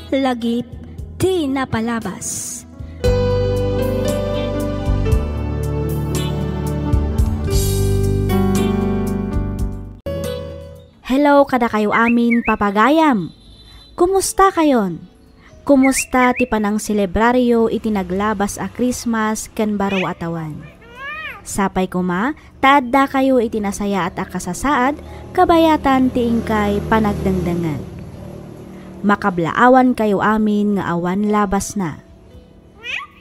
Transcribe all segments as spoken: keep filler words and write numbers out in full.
Lagip ti napalabas. Hello kadakayo amin, papagayam! Kumusta kayon? Kumusta ti panangselebraryo iti naglabas a Christmas ken baro a tawen? Sapay koma ta addakayo iti nasayaat a kasasaad kabayatan ti inkay panagdengdengngeg. Makablaawankayo amin nga awan labasna.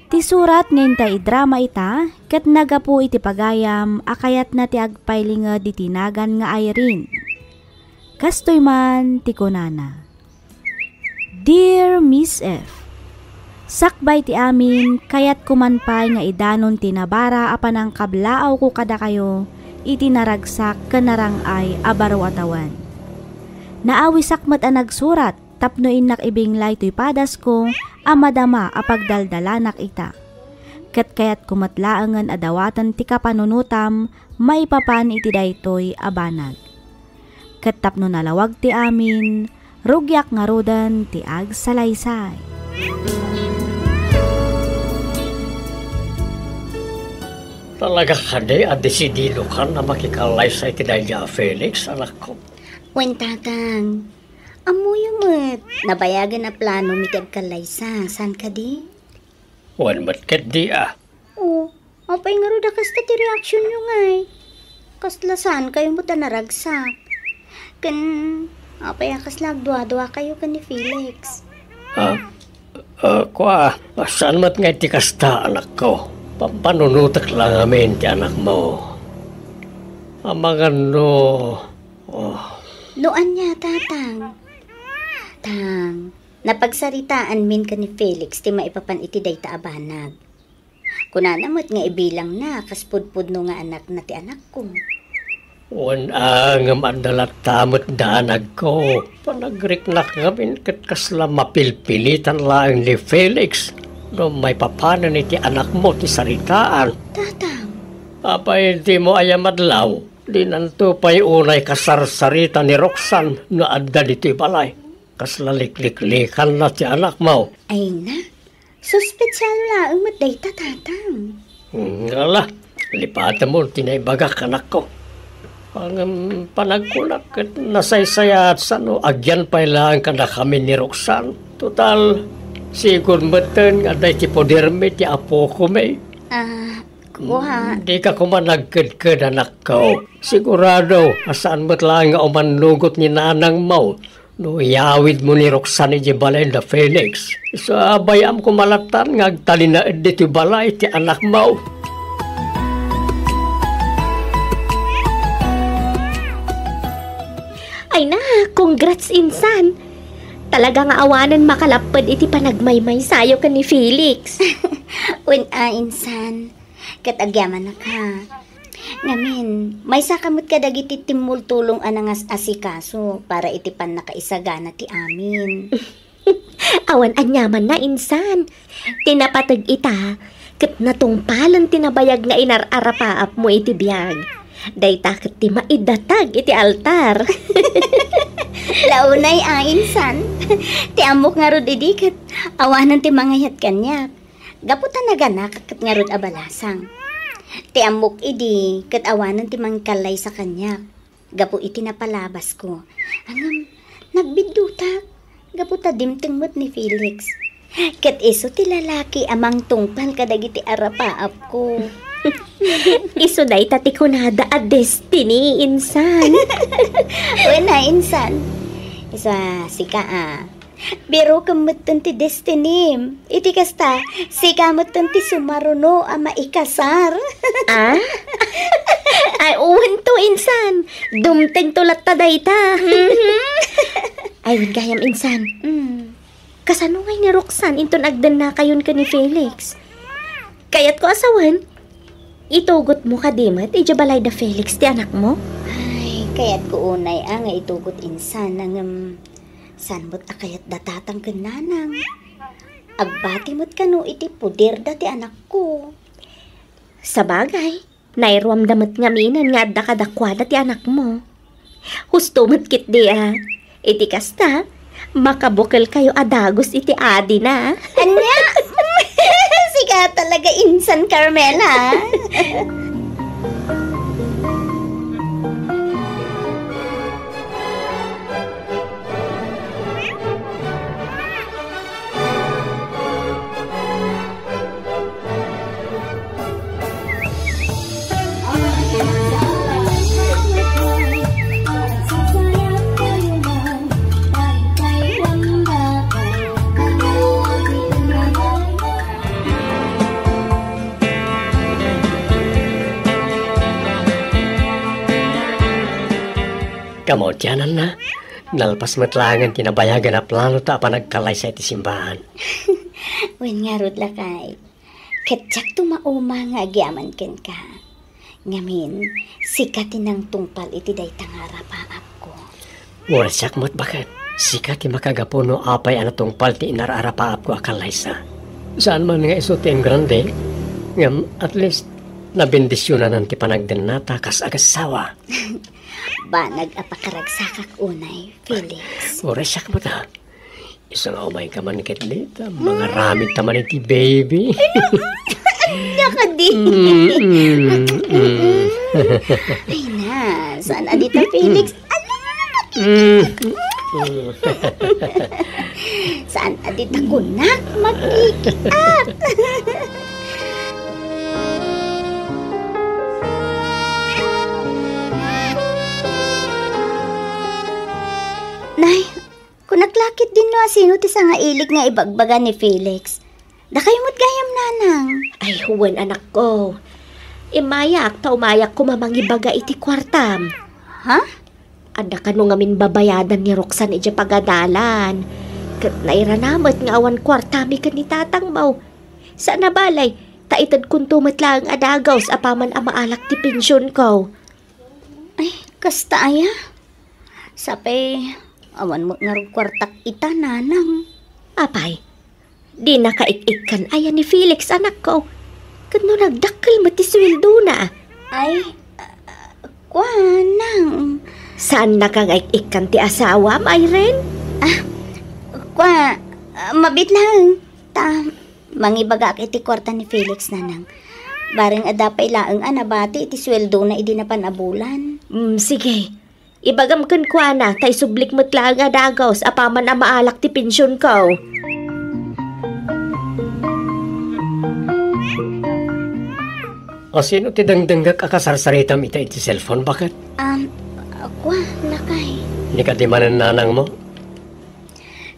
Ti surat nga intay idrama ita ket nagapu iti pagayam a kayatna ti agpailinged iti nagan nga Irene. Kastoy man ti kunana, "Dear Miss F, sakbay ti amin, kayatko man pay nga idanon ti nabara a panangkablaawko kadakayo iti naragsak ken narang-ay a baro a tawen. Naawisak met a nagsurat tapno innak ibingla itoy padasko a madama a pagdaldalanak ita. Ket kayatko met laengen a dawaten ti kapanunotam maipapan iti daytoy a banag. Ket tapno nalawag ti amin, rugiak ngaruden ti agsalaysay." Talaga kadi a desididokan a makikalaysay ti daydi a Felix, anakko? Wen, Tatang. Ammoyo met, nabayagen a plano mi ti agkalaysa, saan kadi? Wen met ketdi a. O, apay ngarud a kasta ti reaksionyo ngay? Kasla saankayo met a naragsak? Ken apay a kasla agduaduakayo ken ni Felix? Ah, ah, kua, saan met ngay ti kasta, anakko? Pampanunotek la ngamin ti anakmo. Amangan no, oh. No ania, Tatang? Tang, napagsaritaanmin ken ni Felix ti maipapan iti dayta a banag. Kunana met nga ibilangna kas pudpudno nga anakna ti anakko. Wen a, ngem adda latta met danagko. Panagriknak ngamin ket kasla mapilpilitan laeng ni Felix no maipapanen iti anakmo ti saritaan. Tatang. Apay, dimo aya madlaw? Dinanto pay unay kasarsarita ni Roxanne no adda ditoy balay. Kasla likliklikanna ti anakmo. Ay na, suspetsa laeng met dayta, Tatang. Hmm, ala, lipatemon ti naibagak, anakko. Ngem panagkunak ket nasaysayaat sano agyan pay laeng kadakami ni Roxanne. Total, sigud metten nga adda iti podermi ti apokomi. Ah, kua. Dika koma nagkedked, anakko. Sigurado a saan met laeng nga umannugot ni nanangmo no iyawidmo ni Roxanne idiay balay da Felix. Isu a bay-am koma lattan nga agtalinaed ditoy balay ti anakmo. Ay na, congrats, insan. Talaga nga awanen makalapped iti panagmaymaysayo ken ni Felix. Wen a, insan. Ket agyamanak, ha. Ngamin, maysaka met kadagiti timmultulong a nangas-asikaso para iti pannakaisagana ti amin. Awan aniamanna, insan. Ti napateg ita, ket natungpalen ti nabayag nga inar-arapaapmo iti biag. Dayta ket ti maidatag iti altar. Launay a, insan. Ti ammok ngarud idi ket awanen ti mangayat kaniak. Gapu ta naganak ket ngarud a balasang. Ti ammok idi ket awanen ti mangkallaysa kaniak gapu iti napalabasko. Ngem nagbiddutak gapu ta dimteng met ni Felix. Ket isu ti lalaki a mangtungpal kadagiti arapaapko. Isu dayta ti kunada a destiny, insan. Wen a, insan. Isu a, sika a. Birokem metten ti destinim. Iti kasta, sika metten ti sumaruno a maikasar. Ah? Ay, uwan to, insan. Dumteng to latta dayta. Mhm. Ay, wen gayam, insan. Mm. Kasano ngay ni Roxanne inton agdennakayon ken ni Felix? Kayatko a sawen, itugotmo kadi met idiay balay da Felix ti anakmo? Ay, kayatko unay a nga itugot insan, ngem saan met a kayat da tatang ken nanang? Agbati met kano iti poder da ti anakko. Sabagay, nairuamda met ngaminen nga adda kadakuada ti anakmo. Husto met ketdi a. Iti kasta, Makabukelkayo a dagus iti adina. Ania? Sika talaga insan, Carmela. Kamaudiananna, nalpas met laengen ti nabayagan a planota a panagkallaysa iti simbaan. Wen ngarud, lakay. Ket diakto mauma nga agyaman kenka. Ngamin, sika ti nangtungpal iti dayta nga arapaapko. Wen, siak met baket. Sika ti makagapu no apay a natungpal ti inaraarapaapko a kallaysa. Saan man nga isu ti engrande, ngem at least, nabendisionanan ti panagdennata kas agassawa. Banag a pakaragsakak unay, Felix. Wen, siak met a. Isu nga umayka man ket dita, mangaramid ta man iti baby. Ania kadi? Mm, mm, mm. Ay na, saan a dita, Felix? Ano? Mm, mm. Saan a dita kunak? Magkikiat. Nay, kunak la ketdin no asino ti sangailig nga ibagbaga ni Felix. Dakayo met gayam, nanang. Ay, wen, anakko. Immayak ta umayak koma mangibaga iti kuartam. Ha? Adda kano ngamin babayadan ni Roxanne idiay pagadalan. Ket nairana met nga awan kuartami ken ni tatangmo. Saan a balay, ta itedkonto met laeng a dagaus apaman a maalak ti pensionko. Ay, kasta aya? Sapay, awan met ngarud kuartak ita, nanang. Apay, dinaka ik-ikkan aya ni Felix, anakko? Ket no nagdakkel met ti suweldona? Ay, ah, kua, nang. Saannaka nga ik-ikkan ti asawam, Irene? Ah, kua, ah, mabiit laeng. Ta, mangibagaak iti kuarta ni Felix, nanang. Bareng adda pay laeng a nabati iti suweldona idi napan a bulan. Mm, sige. Ibagam kenkuana, ta isublik met laeng a dagaus apaman a maalak ti pensionko. Asino ti dengdengngek a kasarsaritam ita iti cellphone, baket? Um, kua, lakay. Ni kadi manen nanangmo?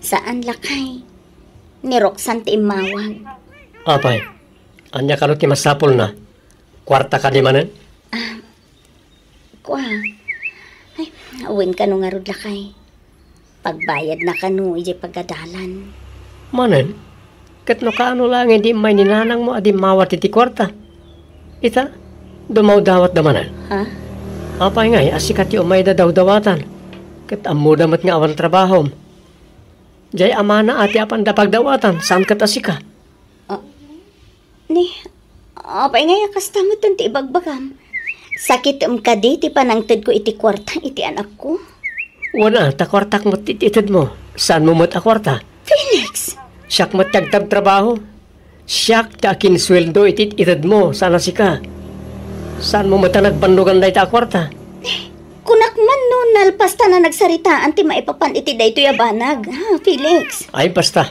Saan, lakay. Ni Roxanne ti immawag. Apay, ania kano ti masapulna? Kuarta kadi manen? Ah, kua. Ay, wen kano ngarud, lakay. Pagbayadna kano idiay pagadalan. Manen? Ket no kaano laeng idi immay ni nanangmo a dimmawat iti kuarta? Ita, dumawdawatda manen. Ha? Apay ngay a sika ti umayda dawdawatan? Ket ammoda met nga awan trabahom. Diay amana a ti apanda pagdawatan, saan ket a sika? Ah, ni, apay ngay a kasta metten ti ibagbagam? Sakitem kadi ti panangtedko iti kuarta iti anakko? Wen a, ta kuartak met ti itedmo. Saanmo met a kuarta? Felix! Siak met ti agtabtrabaho. Siak ti akinsueldo iti itedmo, saan a sika. Saanmo met a nagbannogan dayta a kuarta? Kunak man no nalpasta a nagsaritaan ti maipapan iti daytoy a banag, ha, Felix? Ay, basta.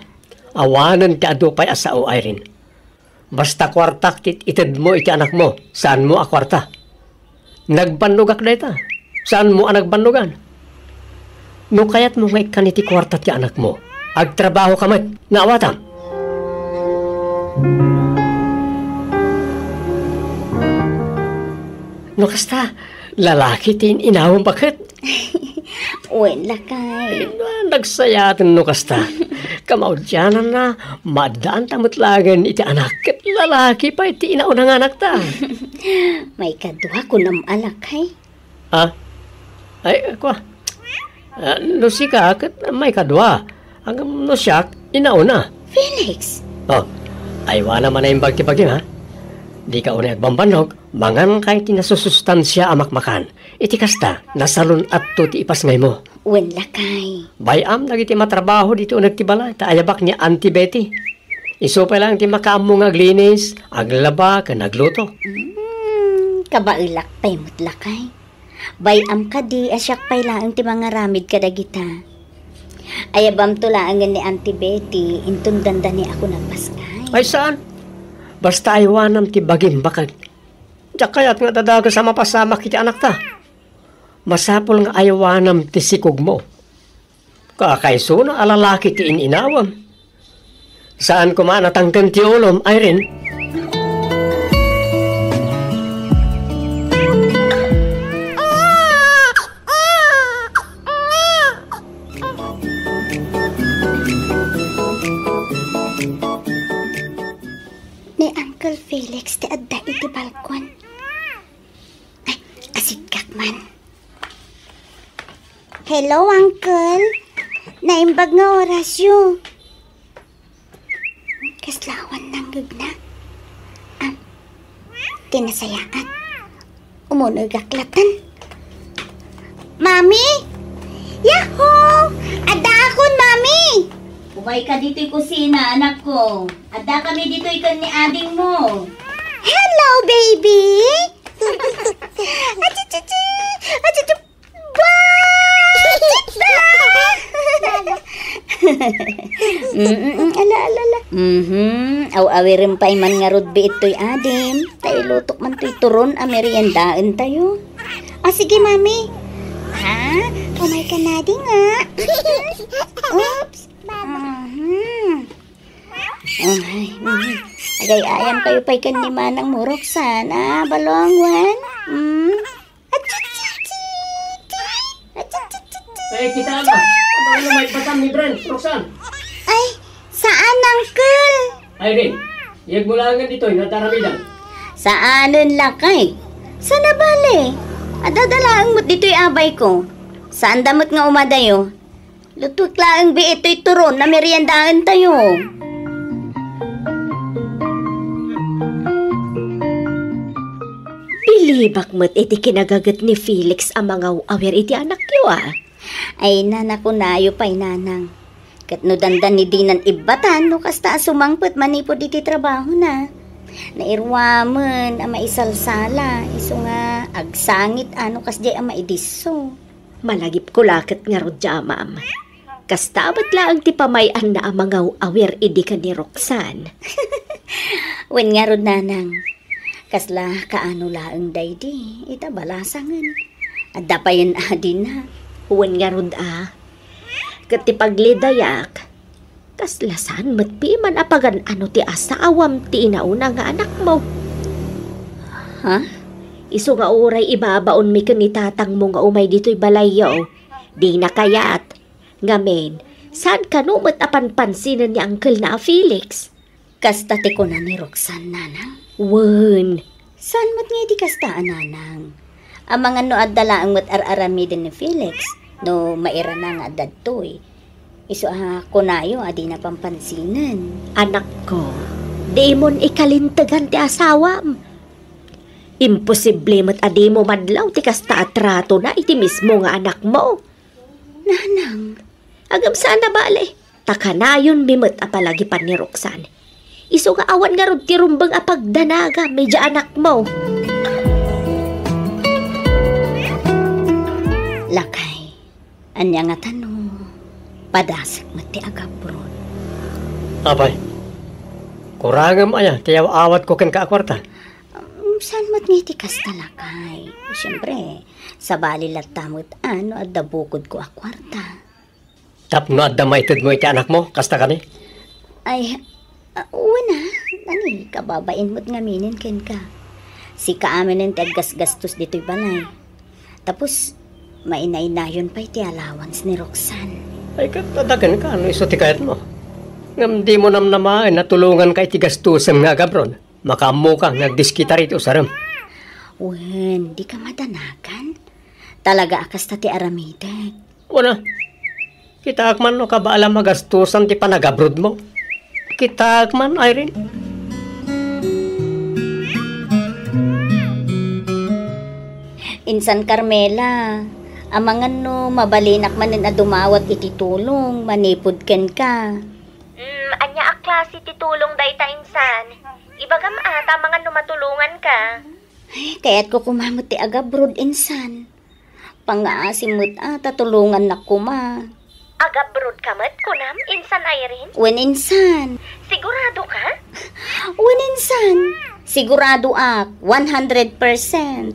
Awanen ti adu pay a sao, Irene. Basta kuartak ti itedmo iti anakmo, saanmo a kuarta. Nagbannogak dayta. Saanmo a nagbannogan? No kayatmo nga ikkan iti kuarta ti anakmo, agtrabahoka met. Naawatam? No kasta, lalaki ti in-inawem, baket? Wen, lakay. Nagsayaten no kasta. Kamaudiananna, maaddaanta met laengen iti anak ket lalaki pay ti inauna nga anakta. Maikadua kunam a lakay. Ah? Ay, kua. Ah, no sika, ket maikadua. Ngem no siak, inauna. Felix! Oh, aywana man a imbag ti bagim, ha? Dika unay agbambannog, manganka iti nasusustansia a makmakan. Iti kasta, nasalun-atto ti ipasngaymo. Wen, lakay. Bay-am dagiti matrabaho ditoy uneg ti balay, ta ayabak ni Auntie Betty. Isu pay laeng ti makaammo nga aglinis, aglaba, ken agluto. Hmm, kabaelak pay met, lakay. Bay-am kadi a siak pay laeng ti mangaramid kadagita. Ayabamto laengen ni Auntie Betty, inton dandani a nagpaskay. Ay, saan? Basta aywanam ti bagimbakag. Diak kayat nga dadagus a mapasamak iti anakta. Masapul nga aywanam ti sikogmo. Kakaisuna a lalaki ti in-inawem. Saan koma a natangken ti ulom, Irene? Ni Uncle Felix ti adda iti balkon. Ay, asikkak man. Hello, Uncle. Naimbag nga orasyo. Kasla awan nanggegna. Ah, ti nasayaat. Umunegak latta. Mami! Yahoo! Addaakon, Mami! Umayka ditoy kusina, anakko. Addakami ditoy ken ni adingmo. Hello, baby! Achichichi! Achichi! Bye! Mm, mm, mm, ala, ala, ala. Mhm. Aw-awiren pay man ngarud biit toy adim. Ta ilutok man toy turon a meriendaentayo. Ah, sige, Mami. Ha? Umayka nadi nga. Oops. Mhm. Ay, mhm. Agay-ayam kayo pay ken ni manang mo, Roxanne. Ah, balong, wen? Mm. Ay, kita ba? Ano, ano may batam ni Brent, Roxanne? Ay, saan, Uncle? Irene, iyag mo lang nga ditoy, nadaramidan. Saanen, lakay? Sana bale? Adda da laeng met ditoy abay ko. Saan da met nga umadayo? Lutuek laeng biit toy turon a meriendaentayo. Bilibak met iti kinagaget ni Felix a mangaw-awir iti anakyo, a. Ay, nanakunayo pay, nanang. Ket no dandani dinan ibbatan, no kasta a sumangpet manipud iti trabahona. Nairuamen a maisalsala, isu nga agsangit a no kasdiay a maidisso. Malagipko la ket ngarud, Amam. Kasta met laeng ti pamay-anna a mangaw-awir idi ken ni Roxanne. Wen ngarud, nanang. Kasla kaano laeng daydi, ita balasangen. Adda payen adina. Wen ngarud a. Ket ti paglidayak, kasla saan met piman a pagan-ano ti asawam ti inauna nga anakmo. Ha? Isu nga uray ibabaonmi ken ni tatangmo nga umay ditoy balayyo, dina kayat. Ngamin, saan kano met a panpansinen ni Uncle na a Felix? Kasta ti kuna ni Roxanne, nanang? Wen. Saan met nga idi kasta a nanang? Amangan no adda laeng met ar-aramiden ni Felix, no mairana nga adda ditoy. Isu a kunayo a dina panpansinen. Anakko, dimon ikalintegan ti asawam. Imposible met a dimo madlaw ti kasta a tratona iti mismo nga anakmo. Nanang. Agam saan a bale, ta kanayonmi met a palagipan ni Roxanne. Isu nga awan ngarud ti rumbeng a pagdanagam idiay anakmo. Lakay, ania ngata no padasek met ti agabron? Apay, kurangem aya ti aw-awatko kenka a kuarta? Um, saan met nga iti kasta, lakay? Siempre, sabali latta met a no adda bukodko a kuarta. Tapno adda maitedmo iti anakmo, kasta kani? Ay, ah, wen a, nani, kababain met ngaminen kenka. Sika aminen ti aggasgastos ditoy balay. Tapos, mainainayon pay ti allowance ni Roxanne. Ay, ket adda kenka, no isu ti kayatmo. Ngem dimo namnamaen a tulonganka iti gastosem nga agabron. Makaammoka nga agdiskita iti usarem. Wen, dika madanagan. Talaga a kasta ti aramidek. Wen a, kitaak man no kabaelam a gastosan ti panagabrodmo. Kitaak man, Irene. Insan, Carmela, Amangan no mabalinak manen a dumawat iti tulong manipud kenka. Mm, ania a klase ti tulong dayta insan? Ibagam a, ta amangan no matulonganka. Ay, kayatko koma met ti agabroad insan. Pangngaasim met a, ta tulongannak koma. Agabroad ka met, kunam, insan Irene? Wen insan. Sigurado ka? Wen insan. Sigurado ak, one hundred percent.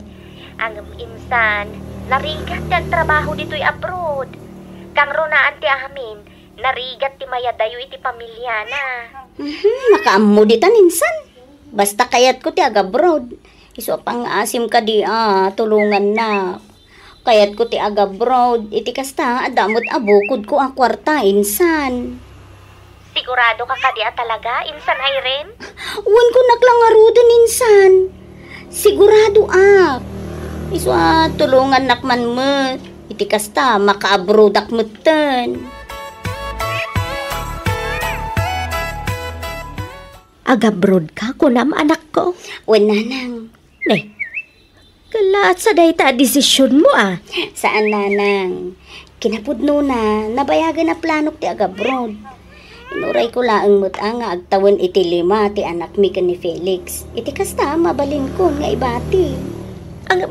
Ngem insan, narigat ti agtrabaho ditoy abroad. Kangrunaan ti amin, narigat ti mayadayo iti pamiliana. Mhm, makaammo ditan insan. Basta kayatko ti agabroad. Isu a pangngaasim kadi a tulongannak. Kayatko ti agabroad, iti kasta, adda met a bukodko a kuarta, insan. Sigurado ka kadi a talaga, insan Irene? Wen kunak la ngaruden, insan. Sigurado ak. Isu a tulongannak man met. Iti kasta, makaabroadak metten. Agabroad ka, kunam, anakko? Wen, nanang. Ne, kalaat sa dayta a desisionmo, a? Saan, nanang. Kinapudnona, nabayagen a planok ti agabroad. Inurayko laeng met a nga agtawen iti lima ti anakmi ken ni Felix. Iti kasta, mabalinkon nga ibati. Ang,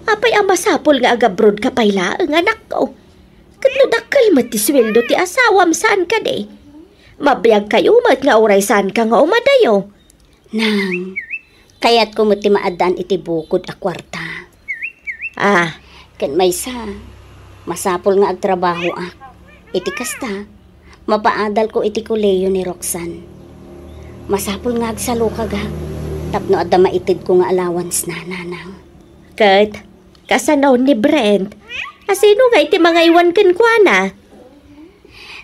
apay a masapul nga agabroad ka pay laeng, anakko? Ket no dakkel met ti sueldo ti asawam, saan kadi? Mabiagkayo met nga uray saanka nga umadayo. Nang, kayatko met ti maaddaan iti bukod a kuarta. Ah. Ket maysa, masapul nga agtrabahoak. Iti kasta, mapaadalko iti kolehiyo ni Roxanne. Masapul nga agsalukagak tapno adda maitedko nga allowance-na, nanang. Ket kasano ni Brent? A, sino ngay ti mangaywan kenkuana?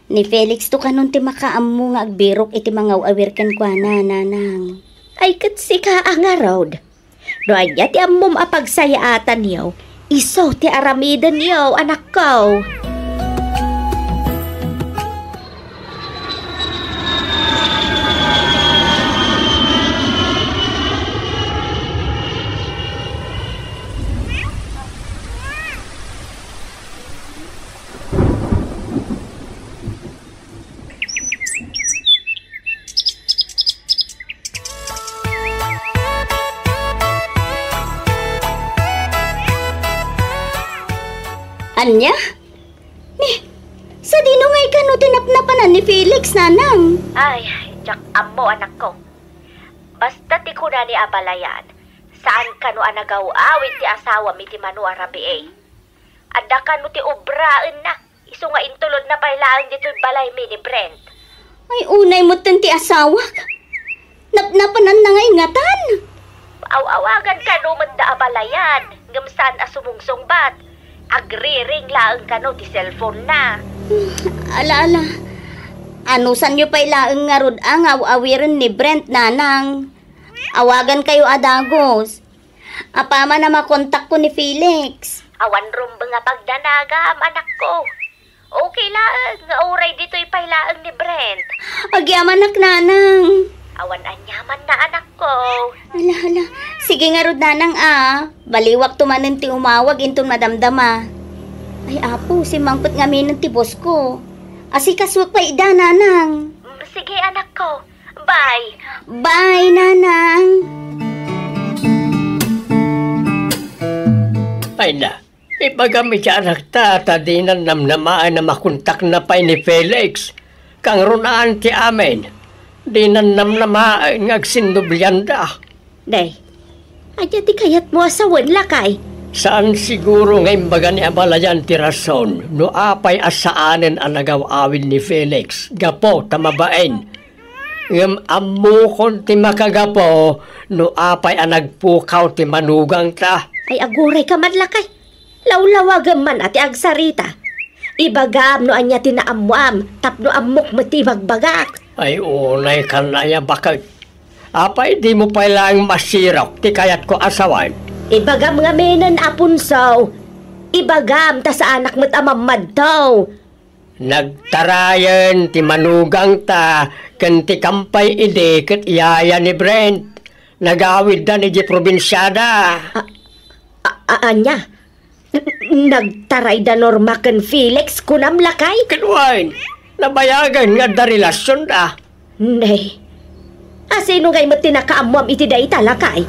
Ni Felix to kanon ti makaammo nga agbirok iti mangaw-awir kenkuana, nanang. Ay, ket sika a ngarud. No ania ti ammom a pagsayaatanyo, isu ti aramidenyo, anakko. Ania? Ni, sadino ngay kano ti napnapanan ni Felix, nanang? Ay, diak ammo, anakko. Basta ti kuna ni abalayan, saan kano a nagaw-awid ti asawam iti mano a rabii. Adda kano ti obraenna, isu nga intulodna pay laeng ditoy balaymi ni Brent. Ay, unay metten ti asawak. Napnapananna ngay ngatan. Aw-awagan kano met da abalayan, ngem saan a sumungsungbat. Agriring laeng kano ti cellphone-na. Ala, ala. Anusanyo pay laeng ngarud a nga aw-awiren ni Brent, nanang. Awagan kayo a dagus. Apaman a makontakko ni Felix. Awan rumbeng a pagdanagam, anakko. Okay laeng, nga uray ditoy pay laeng ni Brent. Agyamanak, nanang. Awan aniamanna, anakko. Ala, ala. Sige ngarud, nanang, a. Baliwakto manen ti umawag inton madamdama. Ay, Apo, simmangpet ngaminen ti boss ko. Asikasuek pay ida, nanang. Mm, sige, anakko. Bye. Bye, nanang. Ay na, ibagam iti anakta ta dinan namnamaen a makontakna pay ni Felix. Kangrunaan ti amin, dinan namnamaen nga agsinnublianda. Day, ania ti kayatmo a sawen, lakay? Saan siguro nga imbaga ni abalayan ti rason no apay a saanen a nagaw-awid ni Felix gapu ta mabain. Ngem ammokon ti makagapu no apay a nagpukaw ti manugangta. Ay, aguray ka man, lakay. Lawlawagem man a ti agsarita. Ibagam no ania ti naammoam tapno ammok met ti ibagbagak. Ay, unay kan aya baket. Apay dimo pay laeng masirok ti kayatko a sawen? Ibagam ngaminen, Aponso. Ibagam ta saanak met a mammadto. Nagtarayen ti manugangta ken ti kampay idi ket yaya ni Brent. Nagawiddan idiay probinsiada. A-, a-, ania? Nagtaray da Norma ken Felix, kunam, lakay? Ken wen, nabayagen nga adda relasionda. Nay, asino ngay met ti nakaammoam iti dayta, lakay?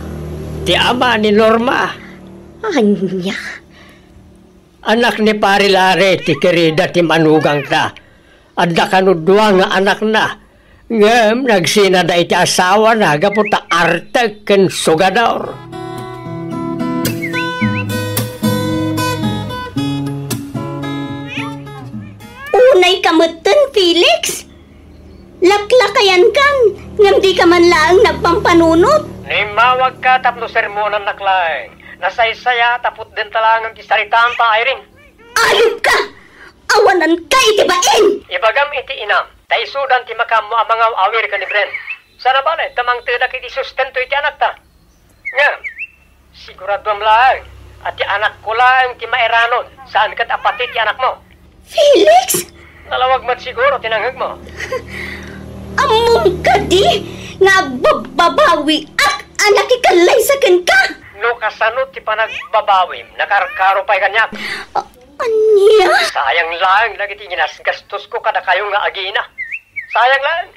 Ti ama ni Norma. Ania? Anak ni Pari Larry ti kirida ti manugangta. Adda kano dua nga anakna, ngem nagsinada iti asawana gapu ta artek ken sugador. Unayka metten, Felix? Laklakayankan, ngem dika man laeng nagpampanunot. No immawagka tapno sermonannak laeng, nasaysayat a putdenta laeng ti saritaanta, Irene. Ayupka! Awananka iti bain! Ibagam iti inam, ta isudan ti makaammo a mangaw-awir ken ni Bren. Saan a balet ta mangtedak iti sustento iti anakta. Ngem, siguraduam laeng a ti anakko laeng ti mairanod, saan ket a pati ti anakmo. Felix! Nalawag met siguro ti nangngegmo. Ammom kadi nga agbabbabawiak a nakikallaysa kenka? No kasano ti panagbabawim, nakarkaro pay kaniak. A-, ania? Sayang laeng dagiti ginasgastosko kadakayo nga agina. Sayang laeng.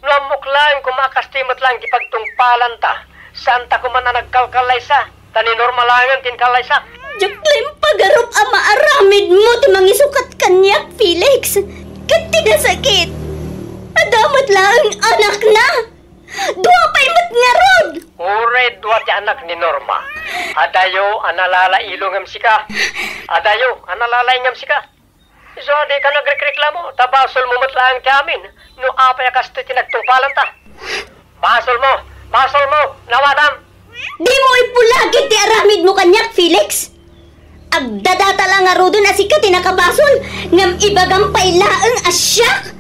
No ammok laeng koma a kastoy met laeng ti pagtungpalanta, saanta koma a nagkalkallaysa, ta ni Norma laengen ti inkallaysa. Diak laeng pagarup a maaramidmo ti mangisukat kaniak, Felix. Ket ti nasakit, adda met laeng anakna. Dua pay met ngarud. Uray dua ti anak ni Norma. Adayo a nalalailo ngem sika. Adayo a nalalaing ngem sika. Isu a dika nagrekreklamo, ta basolmo met laeng ti amin no apay a kastoy ti nagtungpalanta. Basolmo! Basolmo! Nawadam! Dimo ipulagid ti aramidmo kaniak, Felix! Agdadata la ngaruden a sika ti nakabasol, ngem ibagam pay laeng a siak?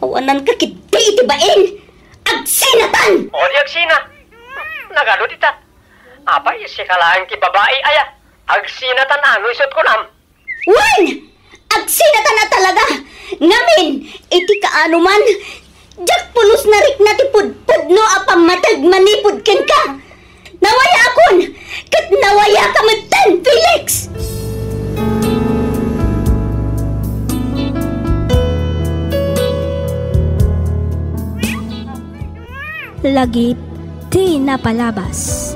Awananka ketdi iti bain! Agsinatan! O di agsina! Nagado dita? Apay, sika laeng ti babai aya? Agsinatan a no isut' kunam? Wen! Agsinatan a talaga! Ngamin, iti kaanoman, diak pulos narikna ti pudpudno a pammateg manipud kenka. Nawayakon, ket nawayaka metten, Felix! Lagip ti napalabas.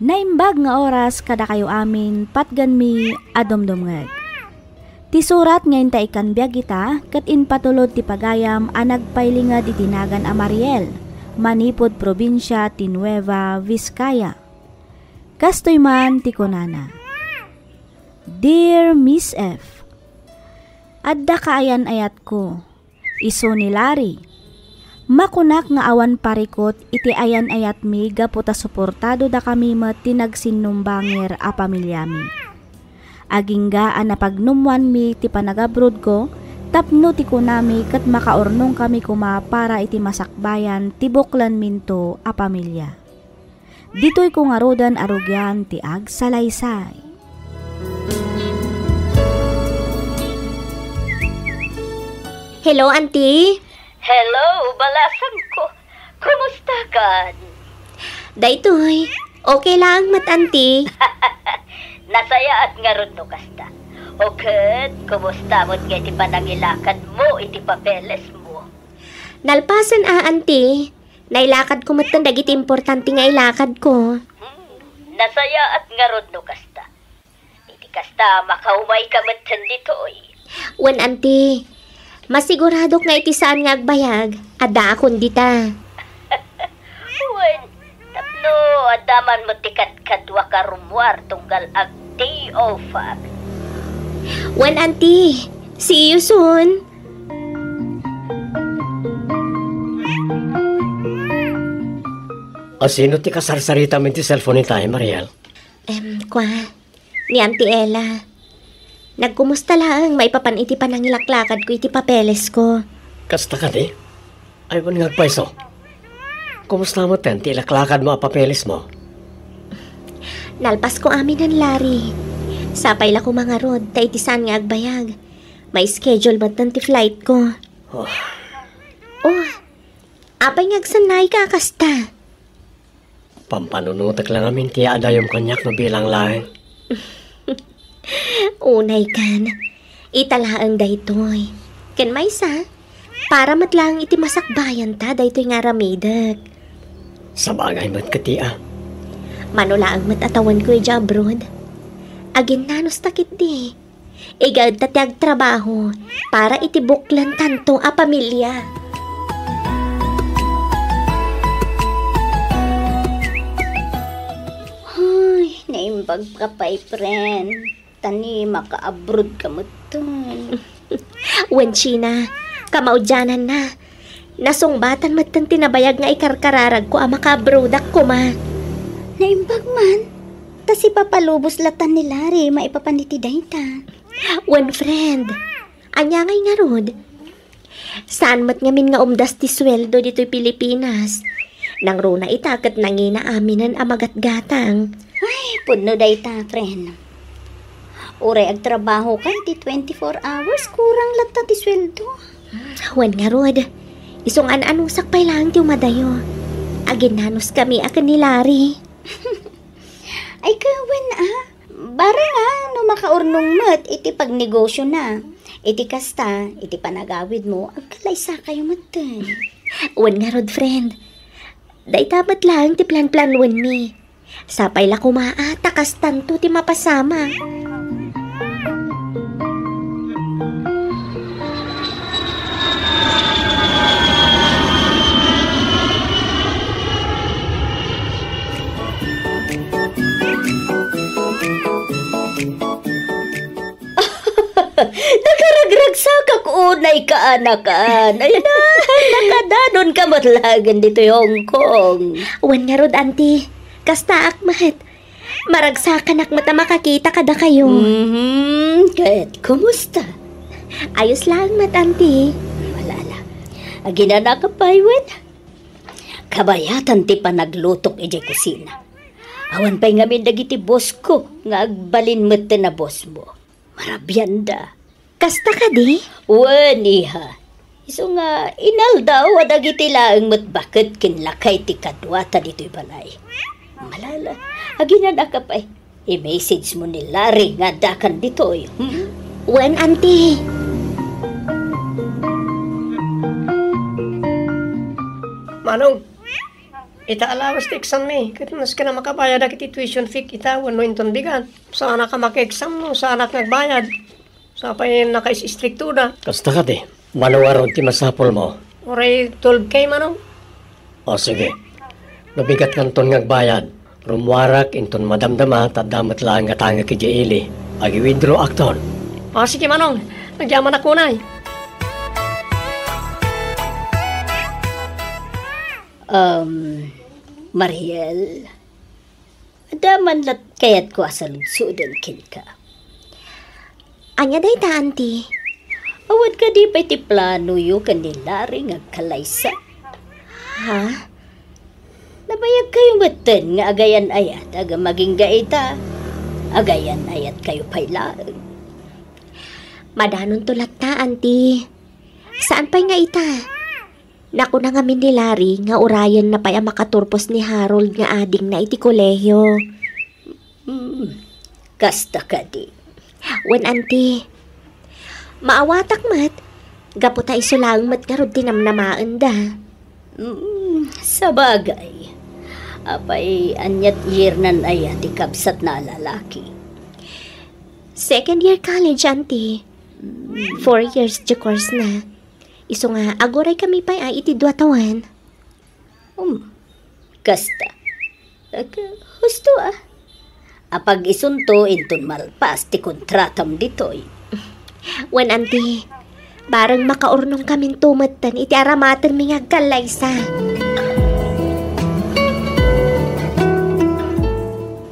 Naimbag nga oras kadakayo amin, patgenmi a dumdumngeg. Ti surat nga inta ikkan biag ita, ket impatulod ti pagayam a nagpailinged iti nagan a Mariel, manipud probinsia ti Nueva Vizcaya. Kastoy man ti kunana, Dear Miss F, adda kaayan-ayatko, isu ni Larry. Makunak nga awan parikut iti ayan-ayatmi gapu ta suportadodakami met ti nagsinnumbangir a pamiliami. Agingga a napagnummoanmi ti panagabrodko tapno ti kunami ket makaurnongkami koma para iti masakbayan ti buklanminto a pamilia. Ditoyko ngaruden a rugian ti agsalaysay. Hello, Auntie. Hello, balasangko. Kumustakan? Daytoy, okay laeng met, Auntie. Nasayaat ngarud no kasta. O ket, kumusta met nga iti panangilakadmo iti papelesmo? Nalpasen a, Auntie. Nailakadko metten dagiti importante nga ilakadko. Hmm, nasayaat ngarud no kasta. Iti kasta, makaumayka metten ditoy. Wen, Auntie, masiguradok nga iti saan nga agbayag, addaakon dita. Wen, tapno adda man met ti kadkaduak a rummuar tunggal ag-day off-ak. Wen, Auntie, see you soon. Asino ti kasarsaritam iti cellphone itay, Mariel? Em, kua, ni Auntie Ella. Nagkumusta laeng maipapan iti panangilaklakadko iti papelesko. Kasta kadi? Ay, wen nga agpayso. Kumusta metten ti ilaklakadmo a papelesmo? Nalpasko aminen, Larry. Sapay la koma ngarud, ta iti saan nga agbayag, ma-schedule metten ti flightko. Oh. Oh, Apay nga agsannayka a kasta? Pampanunotek la ngamin ti adayom kaniak no bilang laeng. Unay kan, ita laeng daytoy. Ken maysa, para met laeng iti masakbayanta daytoy nga aramidek. Sabagay met keti a. Mano laeng met a tawenko idiay abroad. Aginnanusta ketdi. Igaedta ti agtrabaho para iti buklentanto a pamilia. Ay, naimbag ka pay, friend. Ta ni maka-abroad ka metten. Wen, Sheena, kamaudiananna. Nasungbatan metten ti nabayag nga ikarkararagko a makaabroadak koma. Naimbag man. Ta sipapalubos latan ni Larry maipapan iti dayta. Wen, friend, ania ngay ngarud? Saan met ngamin nga umdas ti sueldo ditoy Pilipinas. Nangruna ita ket nangina aminen a magatgatang. Ay, pudno dayta, friend. Uray agtrabaho ka iti twenty-four hours, kurang latta ti sueldo. Wen ngarud, isu nga an-anusak pay laeng ti umadayo. Aginnanuskami a ken ni Larry. Ay, kawen a. Barang a, no makaurnong met iti pagnegosiona. Iti kasta, iti panagawidmo, agkalaysakayo metten. Wen ngarud, friend. Dayta met laeng ti planplanuenmi. Sapay la koma a ta kastanto ti mapasamak. Nakaragragsakak unay kaanakan. Ay na, nakadanonka met laeng ditoy Hong Kong. Wen ngarud, Auntie. Kastaak met. Maragsakanak met a makakita kadakayo. Mhm. Ket, kumusta? Ayos laeng met, Auntie. Malala. Aginanaka pay, wen? Kabayatan ti panaglutok idiay kusina. Awan pay ngamin dagiti boss ko nga agbalin metten a boss mo. Marabianda. Kasta kadi? Wen, iha. Isu nga inaldaw a dagiti laeng met baket ken lakay ti kaduata ditoy balay. Malala, aginanaka pay. I-message mo ni Larry nga addakan ditoy. Hmm? Wen, Auntie. Manong, ita allowance ti exam mi, ket maski na makabayadak iti tuition fee ita wenno inton bigat. Saanak a maki-exam no saanak nga agbayad. Sapay nakais-istriktoda. Kasta kadi, mano ngarud ti masapulmo? Uray twelve K, Manong. O, sige. No bigat nganton nga agbayad, rummuarak inton madamdama ta adda met laeng nga tangek idiay ili. Agi-withdraw akton. O, sige, Manong. Agyamanak unay. Um, Mariel, adda man lat kayatko a saludsoden kenka. Ania dayta, Auntie? Awan kadi pay ti planoyo ken ni Larry nga agkalaysa? Ha? Nabayagkayo metten nga agayan-ayat a agingga ita. Agayan-ayatkayo pay laeng. Madanonto latta, Auntie. Saan pay nga ita? Nakuna ngamin ni Larry nga urayenna pay a makaturpos ni Harold nga adingna iti kolehio. Hmm, kasta kadi. Wen, Auntie. Maawatak met, gapu ta isu laeng met ngarud ti namnamaenda. Hmm, sabagay. Apay, aniat yearnan aya ti kabsatna a lalaki? Second year college, Auntie. Hmm. Four years ti course na. Isu nga, aguray kami pay a iti dua tawen. Um, kasta. Ag-, husto a. Apag-isunto inton malpas ti kontratam ditoy. Wen, Auntie, bareng makaurnong kaminto metten iti aramatenmi nga agkallaysa.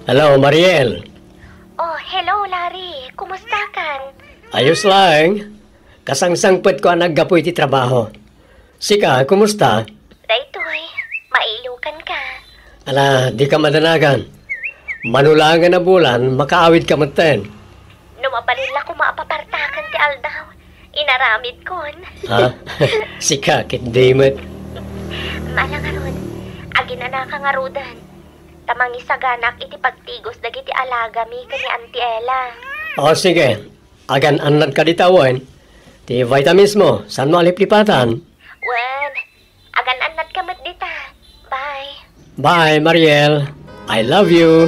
Hello, Mariel. Oh, hello, Larry. Kumusta kan? Ayos laeng. Kasangsangpetko a naggapu iti trabaho. Sika, kumusta? Daytoy, mailukan ka. Ala, di ka madanagan. Mano laeng a bulan, makaawid ka metten. No mabalin la koma a papartaken ti aldaw, inaramidkon. Ha? Sika, ket di met. Ala ngarud, aginanaka ngaruden. Ta mangisaganak iti pagtigos dagiti alagami ken ni Auntie Ella. O, sige. Agan-annadka dita wen. Ti vitamins mo, saanmo a liplipatan? Wen, agan-annadka met dita. Bye. Bye, Mariel. I love you.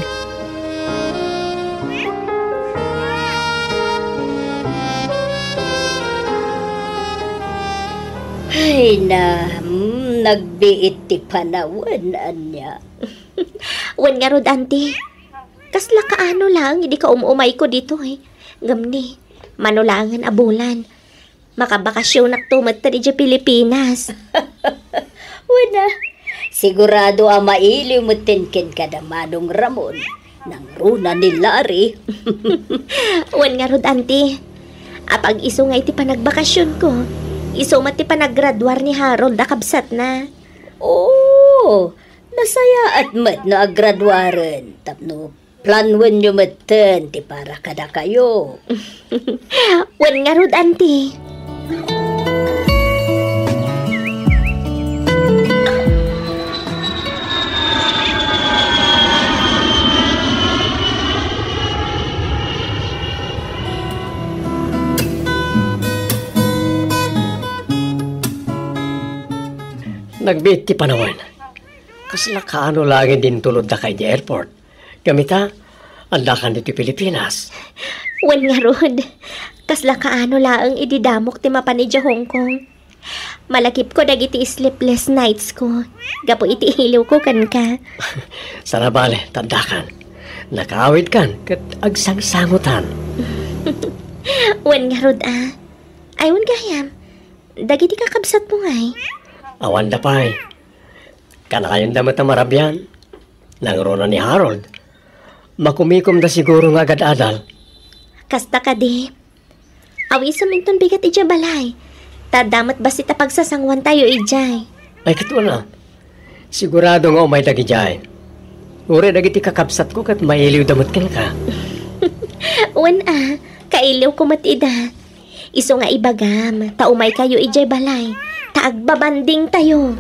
Ay na, mm, nagbiit ti panawen, ania. Wen ngarud, Auntie. Kasla kaano laeng idi kaum-umayko ditoy. Ngem ni, mano laengen a bulan, makabakasionakto metten idiay Pilipinas. Wen a, sigurado a mailiw metten kenka da Manong Ramon, nangruna ni Larry. Wen ngarud, Auntie. Apag-isu nga iti panagbakasionko, isu met ti panaggraduar ni Harold a kabsatna. Oo, nasayaat met no aggraduaren tapno planwenyo metten ti para kadakayo. Wen ngarud, Auntie. Nagbiit ti panawen. Kasla kaano laeng idi intulodda ka idiay airport. Ngem ita, addakan ditoy Pilipinas. Wen ngarud, kasla kaano laeng idi damok ti mapan idiay Hong Kong. Malagipko dagiti sleepless nights ko, gapu iti iliwko kenka. Saan a bale, ta addakan. Nakaawidkan ket agsangsangotan. Wen ngarud a. Ay, wen gayam. Dagiti kakabsatmo ngay? Awanda pay. Kanakayonda met a marabian. Nangruna ni Harold. Makumikomda siguro nga agad-adal. Kasta kadi. Awisem inton bigat idiay balay. Ta adda met bassit a pagsasanguantayo idiay. Ay, ket wen a. Sigurado nga umay dagidiay. Uray dagiti kakabsatko ket mailiwda met kenka. Wen a, kailiwko met ida. Isu nga ibagam, ta umaykayo idiay balay, ta agbabandingtayo.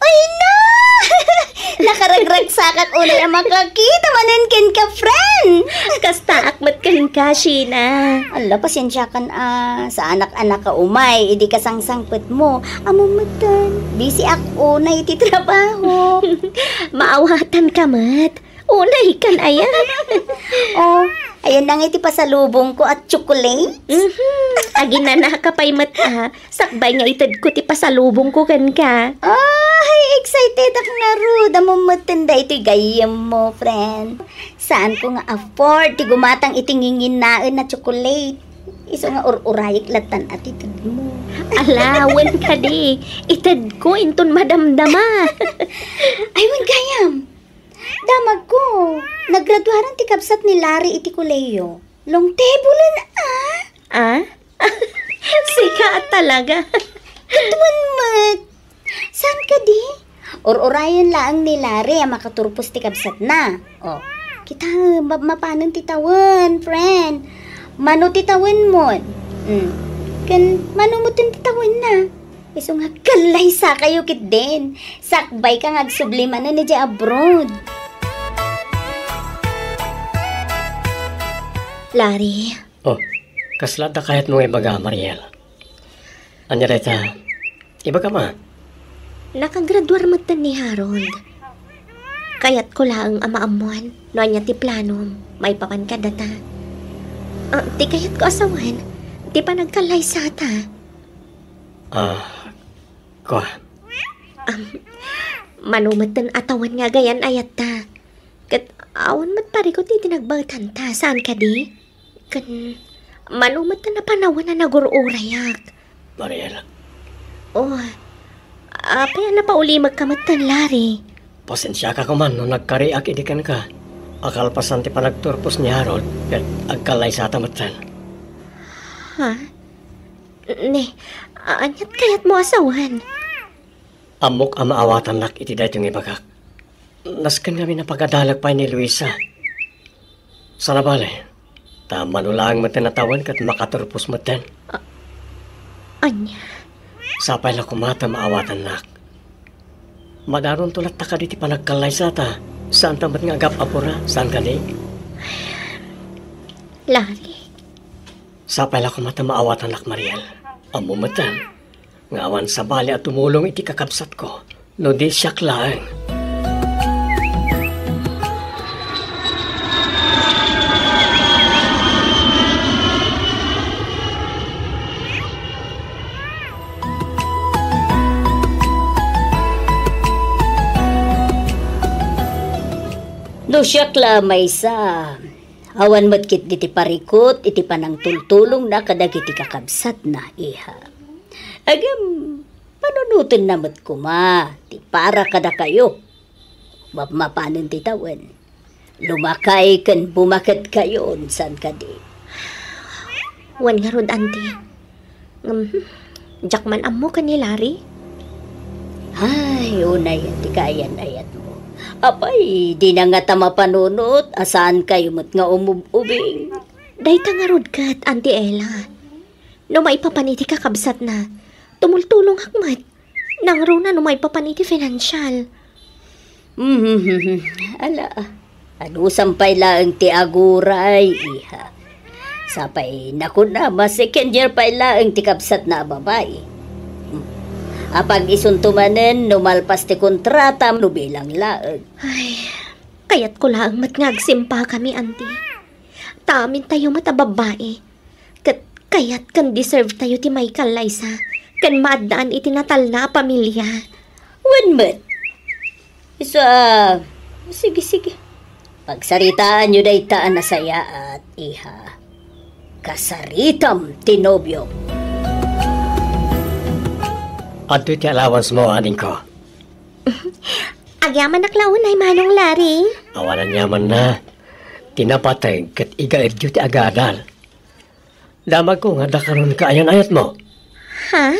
Ay na! Nakaragragsakak unay a makakita manen kenka, friend. Kastaak met kenka, Sheena. Ala, pasensiakan a, saanak a nakaumay idi kasangsangpetmo. Ammom metten, busy ak unay iti trabaho. Maawatanka met. Unaykan aya. Oh, ayan na nga iti pasalubongko a tsokolate. Mhm. Aginanaka pay met a. Sakbay nga itedko ti pasalubongko kenka. Ay, excited ak ngarud. Ammom metten daytoy gayyemmo, friend. Saanko nga afford ti gumatang iti nginginnaen a tsokolate. Isu nga ur-urayek lattan a ti tedmo. Ala, wen kadi. Itedko inton madamdama. Ay, wen gayam. Damagko, naggraduaran ti kabsat ni Larry iti kolehiyo. Long table-en, a? A? Sika a talaga. Ket wen met. Saan kadi? Ur-urayen laeng ni Larry a makaturpos ti kabsatna. O, kita, mapmapanen ti tawen, friend. Mano ti tawenmon? Hmm. Ken mano metten ti tawenna? Isu nga kallaysakayo ketdin. Sakbayka nga agsubli manen idiay abroad. Larry. O, kasla adda kayatmo nga ibaga, Mariel? Ania dayta? Ibagam a. Nakagraduar metten ni Harold. Kayatko laeng a maammuan no ania ti planom maipapan kadata. Ah, ti kayatko a sawen, ti panagkallaysata. Ah, kua. Am, mano metten a tawen nga agayan-ayatta. Ket awan met parikut iti nagbaetanta, saan kadi? Ken mano metten a panawen a nagur-urayak. Mariela. Oh, apay a napaulimekka metten, Larry? Pasensiaka koman no nagkariak idi kenka. Akalpasan ti panagturpos ni Harold, ket agkallaysata metten. Ha? Ne, aniat kayatmo a sawen? Ammok a maawatannak iti daytoy nga ibagak. Nasken ngamin a pagadalek pay ni Luisa. Saan a bale, ta mano laeng metten a tawen ket makaturpos metten. Ah, Ania? Sapay la koma ta maawatannak. Madaronto latta kadi ti panagkallaysata. Saanta met nga agap-apura, saan kadi? Larry. Sapay la koma ta maawatannak, Mariel. Ammo metten nga awan sabali a tumulong iti kakabsatko, no di siak laeng. No siak la maysa, awan met ketdi ti parikut iti panangtultulongna kadagiti kakabsatna, iha. Ngem, panunotenna met koma ti para kadakayo. Mapmapanen ti tawen, lumakay ken bumaketkayon, saan kadi? Wen ngarud, Auntie. Ngem, diak man ammo ken ni Larry. Ay, unay ti kaayan-ayatmo. Apay, dina ngata mapanunot a saankayo met nga umub-ubing. Dayta ngarud ket, Auntie Ella. No maipapan iti kakabsatna, tumultulongak met. Nangruna no maipapan iti financial. Mhm. Ala, anusam pay laeng ti aguray, iha. Sapay nakunam a second year pay laeng ti kabsatna a babai. Hmm. Apag-isunto manen no malpas ti kontrata no bilang laeng. Ay, kayatko laeng met nga agsimpakami, Auntie. Ta amintayo met a babbai. Ket kayat ken deserve tayo ti maikallaysa ken maaddaan iti natalna a pamilia. Wen met. Isu a, sige, sige. Pagsaritaanyo dayta a nasayaat, iha. Kasaritam ti nobiom. Adtoy ti allowance mo, adingko. Agyamanak la unay, Manong Larry. Awan aniamanna. Ti napateg ket igaedyo ti agadal. Damagko nga adda karon kaayan-ayatmo. Ha?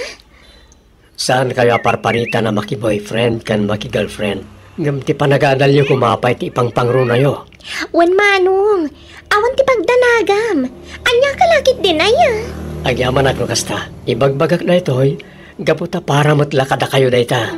Saankayo a parparitan a maki-boyfriend ken maki-girlfriend, ngem ti panagadalyo koma pay ti ipangpangrunayo. Wen, Manong, awan ti pagdanagam. Ania ka la ketdin aya? Agyamanak no kasta. Ibagbagak daytoy, gapu ta para met la kadakayo dayta.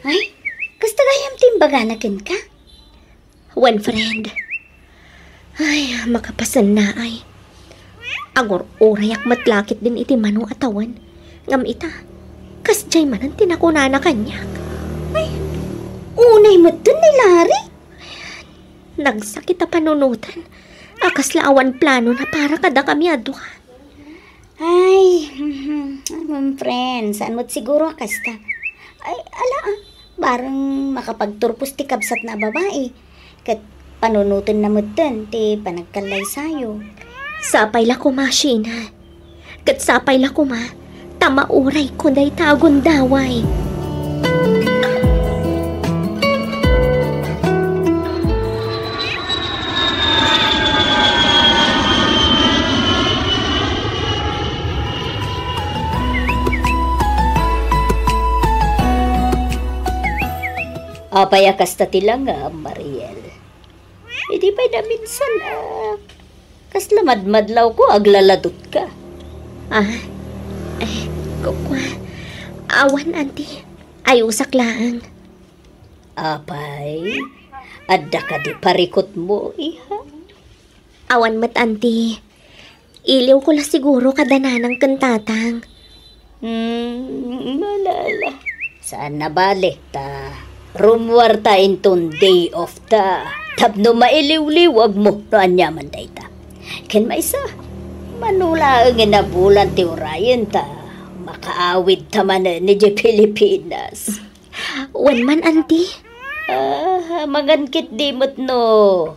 Ay, kasta gayam ti imbagana kenka? Wen, friend. Ay, makapasennaay. Agur-urayak met la ketdin iti mano a tawen. Ngem ita, kasdiay manen ti nakunana kaniak. Ay, unay metten ni Larry. Nagsakit a panunoten a kasla awan planona para kadakami a dua. Ay, mhm, friend, saan met siguro a kasta? Ay, ala, ah, bareng makapagturpos ti kabsatna a babai. Ket panunotenna metten ti panagkallaysayo. Sapay la koma, Sheena. Ket sapay la koma, ta maurayko dayta a gundaway. Apay a kasta ti langam, Mariel? Idi pay naminsan, ah, kasla madmadlawko, aglaladutka. Ah, eh, kukua. Awan, Auntie. Ayusak laeng. Apay, adda kadi parikutmo, iha? Awan met, Auntie. Iliwko la siguro kada nanang ken tatang. Hmm, malala. Saan a bale, ta rummuarta inton day off ta. Tapno mailiwliwagmo no aniaman dayta. Ken maysa, mano laengen a bulan ti urayen ta makaawidta manen idiay Pilipinas. Wen man, Auntie. Ah, amangan ketdi met no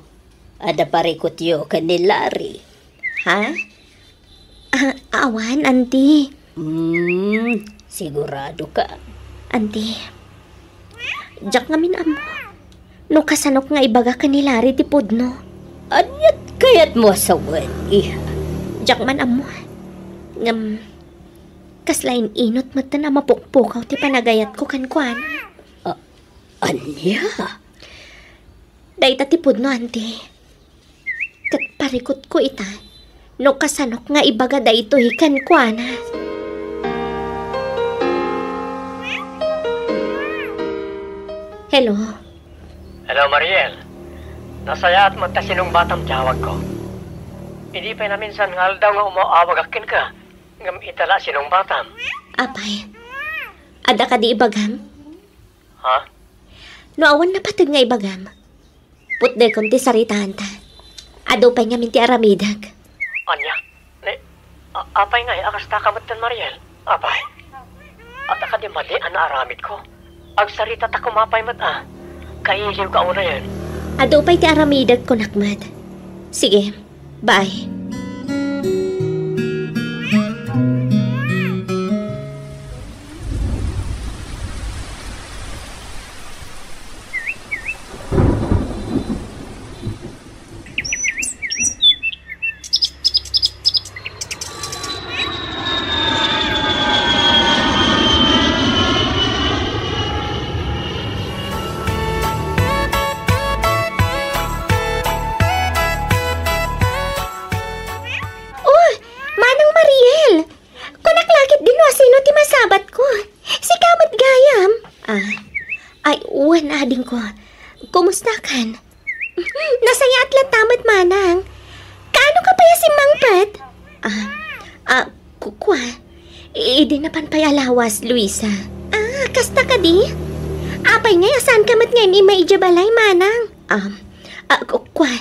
Adda parikutyo ken ni Larry. Ha? Ah, awan, Auntie. Hmm, sigurado ka? Auntie, diak ngamin ammo no kasanok nga ibaga ken ni Larry ti pudno. Aniat kayatmo a sawen, iha? Diak man ammo. Ngem, kasla in-inut metten a mapukpukaw ti panagayatko kenkuana. A-, ania? Dayta ti pudno, Auntie. Ket parikutko ita no kasanok nga ibaga daytoy kenkuana. Hello? Hello, Mariel. Nasayaat met ta sinungbatam ti awagko. Idi pay naminsan nga aldaw nga umaw-awagak kenka, ngem ita la sinungbatam. Apay, adda kadi ibagam? Ha? No awan napateg nga ibagam, putdekon ti saritaanta. Adu pay ngamin ti aramidek. Ania? Ne, a-, apay ngay a kasta ka metten, Mariel? Apay? Adda kadi madi a naaramidko? Agsarita ta koma pay met a. Kailiw ka unayen. Adu pay ti aramidek, kunak met. Sige, bye. Oh, Manang Mariel! Kunak la ketdi no asino ti masabatko. Sika met gayam. Ah, ay, wen, adingko. Kumustakan? Nasayaat latta met, Manang. Kaano ka pay a simmangpet? Ah, ah, ku-, kua. Idi napan pay a lawas, Luisa. Ah, kasta kadi? Apay ngay a saan ka met nga im-immay idiay balay, Manang? Um, ah, ku-, kua.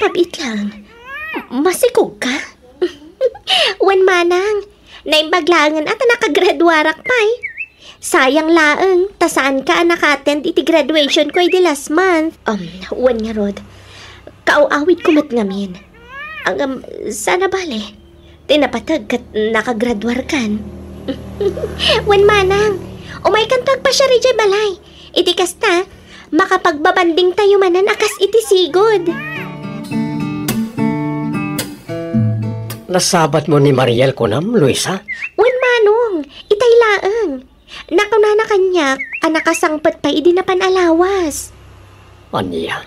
Mabiit lang. Masikog ka? Wen, Manang. Naimbag laengen a ta nakagraduarak pay. Sayang laeng, ta saan ka a naka-attend iti graduation ko idi last month. Um, wen ngarud, kaaw-awidko met ngamin. Ngem, saan a bale, ti napateg ket nakagraduarkan. Wen, Manang, umaykanto agpasiar idiay balay. Iti kasta, makapagbabandingtayo manen a kas iti sigud. Nasabatmo ni Mariel kunam, Luisa? Wen, Manong, itay laeng. Nakunana kaniak a nakasangpet pay idi napan a lawas. Ania?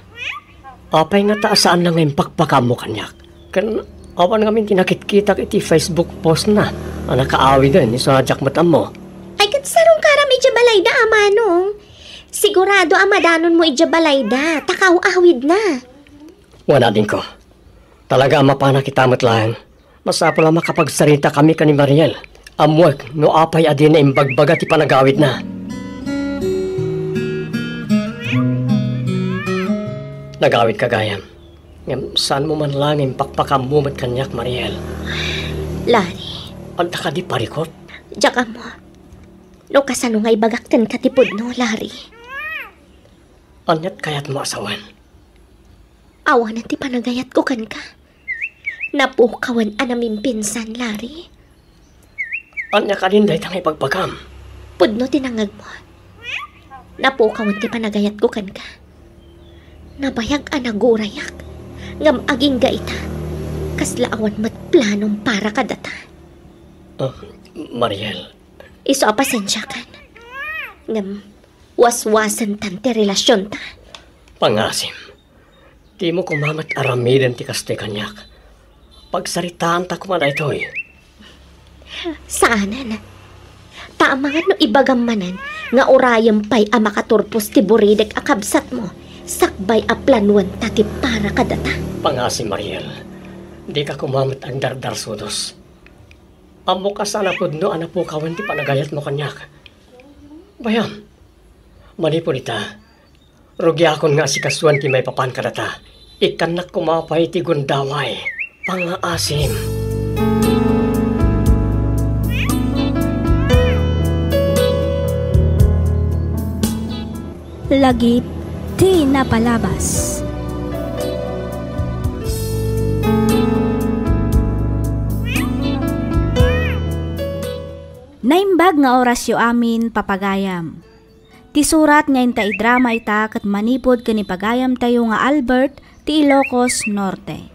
Apay ngata a saanna nga impakpakaammo kaniak? Ken awan ngamin ti nakitkitak iti Facebook post na a nakaawiden isu a diak met ammo. Ay, ket sarungkaram idiay balayda a, Manong. Sigurado a madanonmo idiay balayda, ta kaaw-awidna. Wen, adingko. Talaga a mapanak ita met laeng. Masapul a makapagsaritakami ken ni Mariel. Ammoek no apay a dina imbagbaga ti panagawidna. Nagawidka gayam. Ngem saanmo man laeng impakpakaammo met kaniak, Mariel. Larry. Adda kadi parikut? Diak ammo no kasano nga ibagak kenka ti pudno, Larry. Aniat kayatmo a sawen? Awanen ti panagayatko kenka. Napukawen a namimpinsan, Larry. Ania kadin dayta nga ibagbagam? Pudno ti nangngegmo. Napukawen ti panagayatko kenka. Nabayag a nagurayak. Ngem agingga ita, kasla awan met planom para kadata. Ah, Mariel. Isu a pasensiakan. Ngem, waswasentan ti relasionta. Pangasim. Dimo koma met aramiden ti kastoy kaniak. Pagsaritaanta koma daytoy. Saanen. Ta amangan no ibagam manen nga urayem pay a makaturpos ti buridek a kabsatmo, sakbay a planuanta ti para kadata. Pangasim, Mariel. Dika koma met agdardarsudos. Ammok a saan a pudno a napukawen ti panagayatmo kaniak. Bayam, manipud ita, rugiakon nga asikasuan ti maipapan kadata. Ikkannak koma pay ti gundaway. Pangaasim. Lagip ti napalabas. Naimbag nga orasyo amin, papagayam. Ti surat nga inta idrama ita ket manipud ken ni pagayamtayo nga Albert ti Ilocos Norte.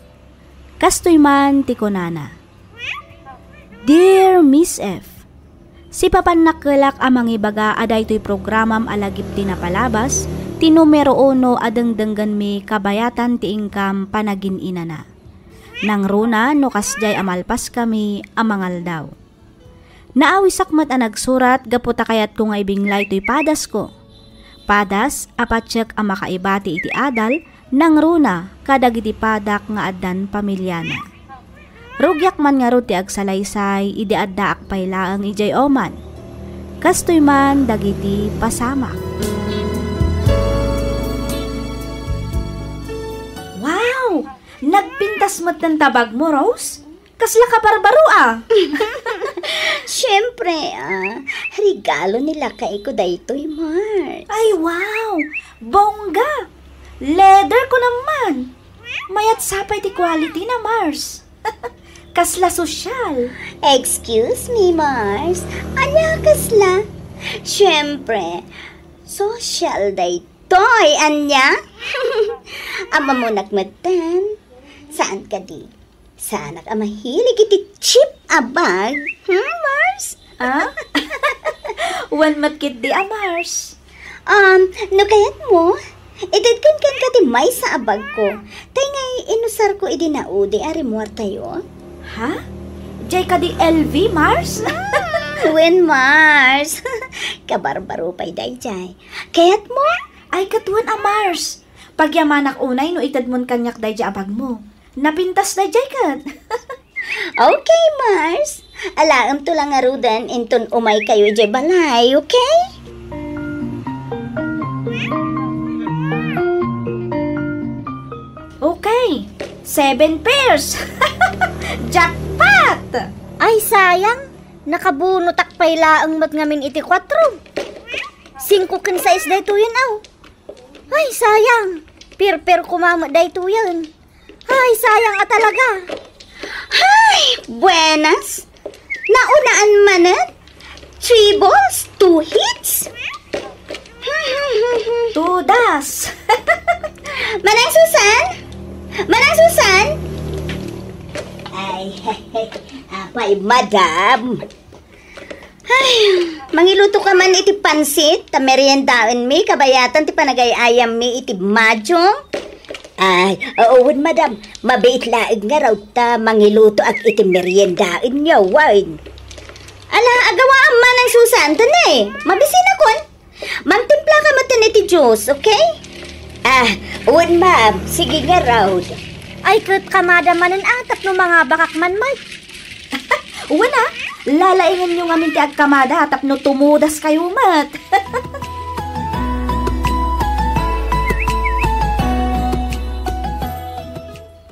Kastoy man ti kunana, Dear Miss F, sipapannakkelak a mangibaga a daytoy programam a lagip ti napalabas, ti numero uno a dengdenggenmi kabayatan ti inkam panagin-inana. Nangruna no kasdiay a malpaskami a mangaldaw. Naawisak met a nagsurat gapu ta kayatko nga ibinglay toy padasko. Padas a patiek a makaibati iti adal, nangruna kadagiti padak nga addan pamiliana. Rugiak man ngarud ti agsalaysay idi addaak pay laeng idiay Oman. Kastoy man dagiti pasamak. Wow! Nagpintas met ti abagmo, Rose? Kasla kabarbaro, a. Siyempre, a. Regalo ni lakayko daytoy, Mars. Ay, wow! Bongga! Leather ko naman! Mayat sapay ti quality na, Mars. Kasla sosyal. Excuse me, Mars. Ania kasla? Siyempre, sosyal daytoy, ania? Ammonak metten. Saan kadi? Saanak a mahilig iti cheap a bag? Hmm, Mars? Ah? Wen met ketdi a Mars. Um, no kayatmo, itedkon kenka ti maysa a bagko. Tay ngay inusarko idi naudi a rimuartayo. Ha? Jay kadi L V, Mars? Hmm, wen, Mars. Kabarbaro pay dayjay. Kayatmo? Ay, ket wen a Mars. Pagyamanak unay no itedmon kaniak dayjay a bagmo. Napintas dayjay ket. Okay, Mars. Alaemto la ngaruden inton umaykayo idiay balay, okay? Okay. Seven pairs. Jackpot! Ay, sayang. Nakabunotak pay laeng met ngamin iti kuatro. Singko ken sais daytoyen, aw. Ay, sayang. Pair-pair koma met daytoyen. Ay, sayang a talaga. Ay, buenas. Naunaan manen. Three balls, two hits. Todas. Manang Susan? Manang Susan? Ay, apay, madam. Ay, mangiluto ka man iti pansit, ta meriendaenmi, kabayatan ti panagay-ayammi iti Mahjong. Ay, oo, wen, madam, mabiit laeng ngarud ta mangilutoak iti meriendaenyo, wen. Ala, agawaam, Manang Susan, ta ne, mabisinakon. Mangtimpla ka metten iti juice, okay? Ah, wen, ma'am, sige ngarud. Ay, ket kamada manen a, tapno mangabakak man met. Wen a, lalaingenyo ngamin ti agkamada tapno tumudaskayo met.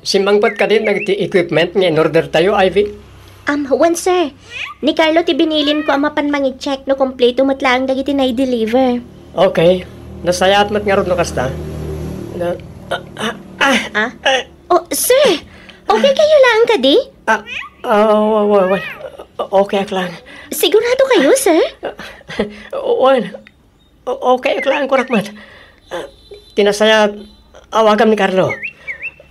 Simmangpet kadi dagiti equipment nga in-ordertayo, Ivy? Am, wen, sir. Ni Carlo ti binilinko a mapan mangi-check no kompleto met laeng dagiti nai-deliver. Okay. Nasayaat met ngarud no kasta. Na, ah, ah, ah, Ah? ah. Oh, sir! Okay kayo laeng kadi? Ah, ah, wa-, wa-, wa-, okay ak lang. Sigurado kayo, sir? Wen, o-, okay ak lang, kunak met. Ah, ti nasayaat, awagam ni Carlo.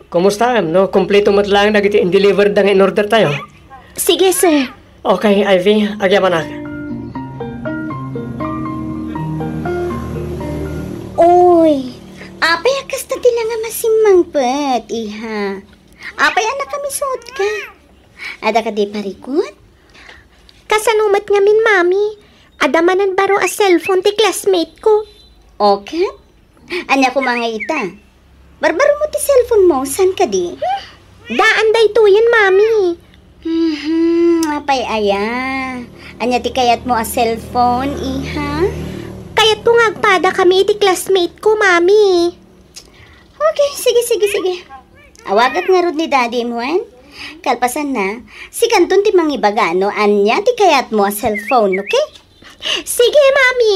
Kumustaem no kompleto met lang dagiti in-deliver da nga in-order tayo? Sige, sir. Okay, Ivy, agyamanak. Uy, apay a kasta ti la nga masimmangpet, iha? Apay a nakamisut ka? Adda kadi parikut? Kasano met ngamin, Mami? Adda manen baro a cellphone ti classmate ko. O ket? Ania koma nga ita? Barbaro mo ti cellphone mo, saan kadi? Hmm, daan daytoyen, Mami. Mhm, apay aya? Ania ti kayat mo a cellphone, iha? Kayat ko nga agpada kami iti classmate ko, Mami. Okay, sige, sige, sige. Awagak ngarud ni Daddy mo, en? Kalpasan na, sikanton ti mangibaga no ania ti kayat mo a cellphone, okay? Sige, Mami.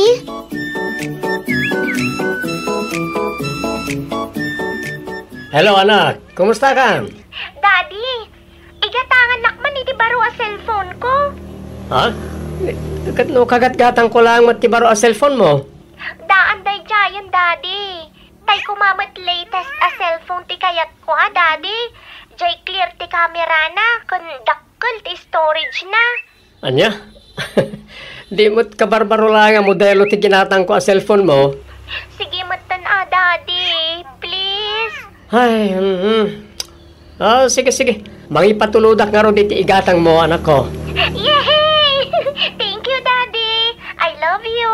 Hello, anak. Kumusta ka? Daddy, igatangannak man iti baro a cellphone ko. Ha? Ket no kagatgatangko laeng met ti baro a cellphone mo? Daan daydiayen, Daddy. Tay koma met latest a cellphone ti kayatko, a, Daddy. Jay clear ti camera na, ken dakkel ti storage na. Ania? Di met kabarbaro laeng a modelo ti ginatangko a cellphone mo? Sige metten, a, Daddy. Please. Ay, mm. Ah, sige, sige. Mangipatulodak ngarud iti igatangmo, anakko. Yay! Thank you, Daddy. I love you.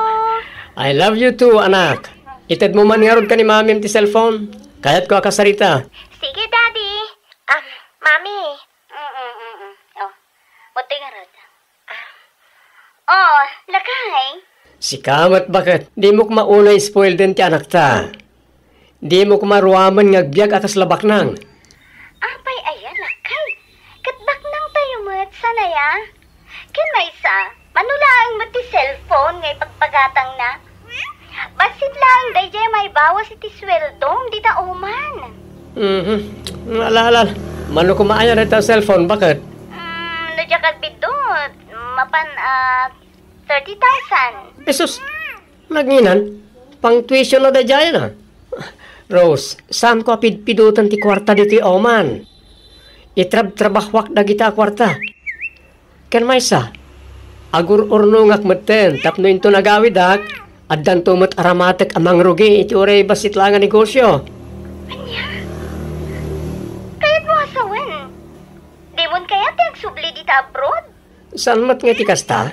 I love you too, anak. Itedmo man ngarud ken ni Mamim ti cellphone. Kayatko a kasarita. Sige, Daddy. Ah, Mami. Mm, mm, mm, mm. Oh, mutoy ngarud. Ah. Oh, lakay. Sika met, baket? Dimo koma unay spoilden ti anakta. Dimo koma ruamen nga agbiag a kasla baknang. Apay aya, lakay? Ket baknangtayo met, saan aya? Ken maysa, mano laeng met ti cellphone nga ipagpagatangna? Bassit laeng daydiay maibawas iti sueldom dita Oman. Mhm. Ala, ala, ala. Mano koma aya dayta a cellphone, baket? Mm, no diak agbiddut, mapan, ah, thirty thousand. Jesus! Nagnginan? Pang-tuition na daydiay na. Rose, saanko a pidpidoten ti kuarta ditoy Oman. Itrabtrabahoak dagita a kuarta. Ken maysa, agur-urnongak metten tapno inton agawidak, addanto met aramatek a mangrugi iti uray bassit laeng a negosio. Ania? Kayatmo a sawen? Dimon kayat ti agsubli dita abroad? Saan met nga iti kasta?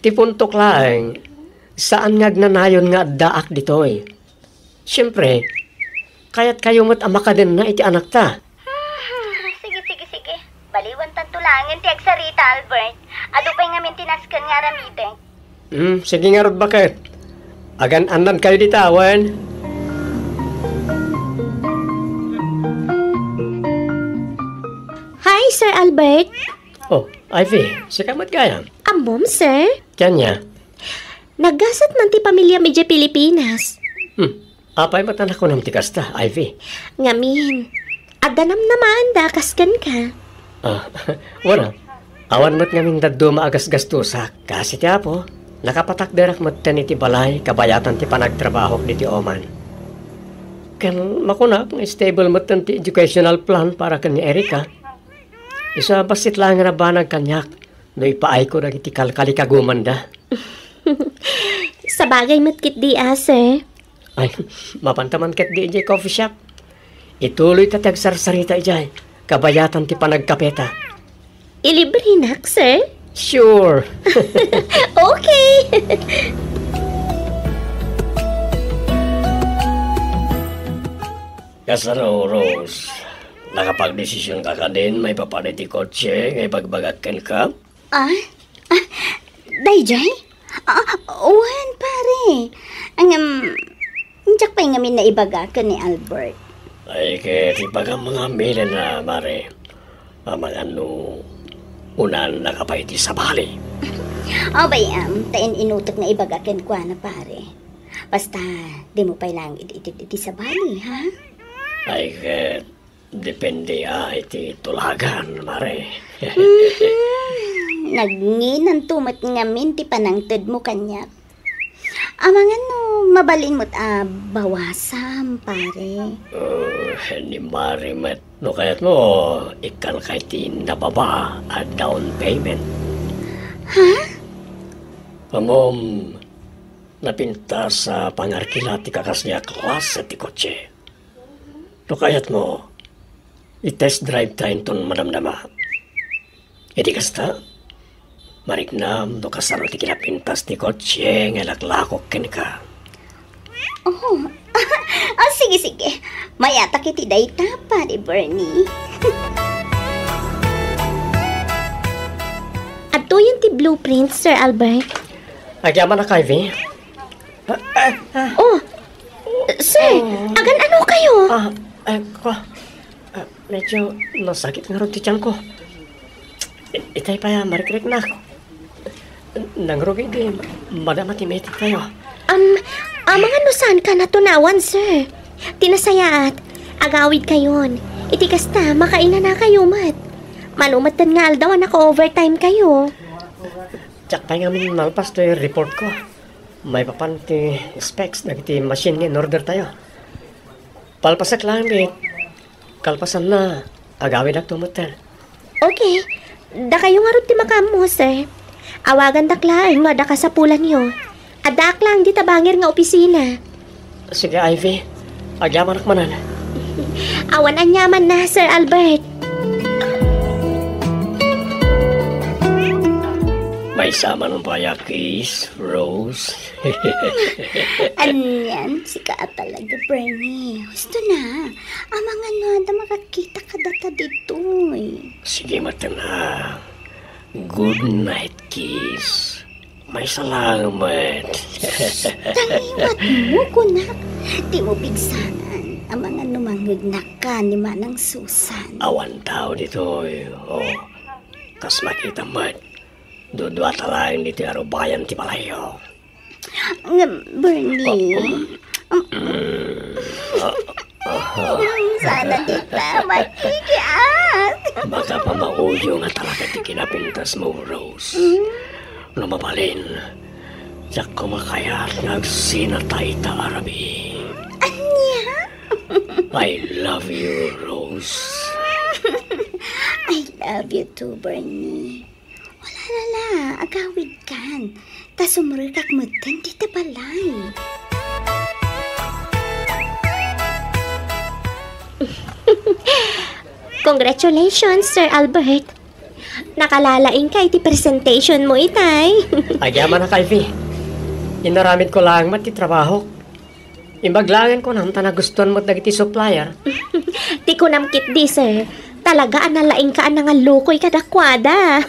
Ti puntok laeng, saan nga agnanayon nga addaak ditoy. Siempre, kayatkayo met a makadenna iti anakta. Hmm, sige, sige, sige. Baliwantanto laengen ti agsarita, Albert. Adu pay ngamin ti nasken nga aramidek. Hmm, sige ngarud, baket. Agan-annadkayo dita, wen? Hi, Sir Albert. Oh, Ivy, sika met gayam? Ammom, sir? Ania? Naggasat man ti pamiliam idiay Pilipinas. Hmm. Apay met a nakunam ti kasta, Ivy? Ngamin, adda namnamaanda kas kenka. Ah, wala. Awan met ngamin dadduma a gasgastosak. Kas iti Apo, nakapatakderak metten iti balay kabayatan ti panagtrabahok ditoy Oman. Ken makunak nga stable metten ti educational plan para ken ni Erica. Isu a bassit laeng nga nabanag kaniak no ipaayko dagiti kalkalikagumanda. Sabagay met ketdi a, sir. Ay, mapanta man ketdi idiay coffee shop. Ituloyta ti agsarsarita idiay, kabayatan ti panagkapeta. Ilibrenak, sir? Sure. Okay. Kasano, Rose? Nakapagdesisionka kadin maipapan iti kotse nga ibagbagak kenka? Ah? Ah, daydiay? Ah, wen, pare. Ngem, diak pay ngamin naibaga ken ni Albert. Ay, ket ibagam ngamin a, mare. Amangan no unanna ka pay ti sabali. Abay, am, ta in-inutek nga ibaga kenkuana, pare. Basta, dimo pay laeng iti, iti, iti sabali, ha? Ay, ket depende a iti tulagan, mare. Mhm. Nagnginanto met ngamin ti panangtedmo kaniak. Amangan no mabalin met a bawasam, pare. Oh, ni mare met. No kayatmo, ikkanka iti nababa a down payment. Ha? Ammom, napintas a pangarkila ti kakasdiak klase ti kotse. No kayatmo, i-test drive ta inton madamdama. Iti kasta, mariknam no kasano ti kinapintas ti kotse nga ilaklakok kenka. Oh, ah, sige, sige. Mayatak iti dayta, Pare Bernie. Adtoyen ti blueprint, Sir Albert. Agyamanak, Ivy. Ah, ah, ah. Oh, sir, agan-ano kayo? Ah, eh, ko, ah, medyo nasakit ngarud ti tiyanko. I-, itay pay a marikriknak. Nangrugi di madama ti meeting tayo. Am, amangan no saan ka natunawan, sir. Ti nasayaat, agawid kayon. Iti kasta, makainana kayo met. Malumetten nga aldaw a naka-overtime kayo. Diak pay ngamin malpas toy report ko. Maipapan ti specs dagiti machine nga in-order tayo. Palpasak lang di kalpasanna, agawidak to metten. Okay. Dakayo ngarud ti makaammo, sir. Awagandak laeng no adda kasapulanyo. Addaak laeng dita bangir nga opisina. Sige, Ivy. Agyamanak manen. Awan aniamanna, Sir Albert. Maysa man pay a kiss, Rose. Anian, sika a talaga, Bernie. Husto na. Amangan no adda makakita kadata ditoy. Sige, metten a. Good night kiss. Maysa laeng met. Tangiwatmo, kunak. Dimo pigsanan. Amangan no mangegnaka ni Manang Susan. Awan tao ditoy. Oh. Kas makitam met. Duduata laeng ditoy a rubayan ti balayyo. Ngem, Bernie, um, sana kita makikias. Makapamauyo nga talaga ti kinapintasmo, Rose. Mm. No mabalin, diak koma kayat nga agsinata ita a rabii. Ania? I love you, Rose. I love you too, Bernie. Wala, wala, agawidkan. Ta sumrekak metten dita balay. Congratulations, Sir Albert. Nakalalaingka iti presentationmo itay. Agyamanak, Ivy. Inaramidko laeng met ti trabahok. Imbag laeng kunam ta nagustuan met dagiti supplier. Ti kunam ketdi, sir, talaga a nalaingka a nangallukoy kadakuada.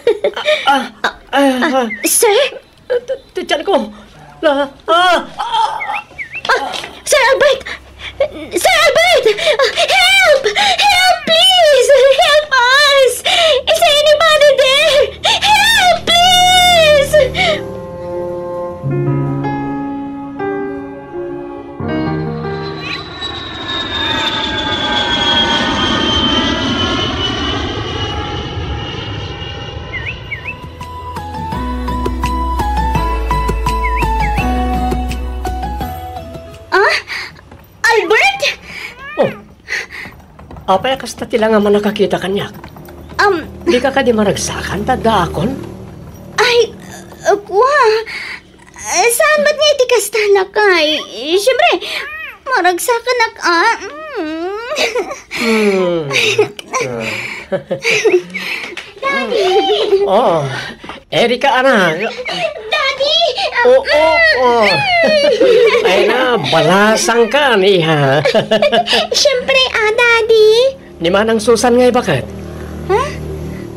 Ah, ah, ah, Ah, ah. Sir? Ti, ti tiyan ko. La, ah, ah. Ah, Sir Albert! Sir Albert! Ah, help! Help, please! Help us! Is there anybody there? Help, please! Ah? Albert? Oh. Apay a kasta ti la nga manakakita kaniak? Um, Dika kadi maragsakan ta addaakon? Ay, uh, kua. Eh, saan met nga iti kasta, lakay? Eh, siyempre, maragsakanak, ah. Mm. Hmm. Ah. Daddy! Oh, Erika, anak. Daddy! Oo, oo. Ay na, balasang ka, niha. Siyempre, ah, Daddy. Ni Manang Susan nga ibaket? Ha?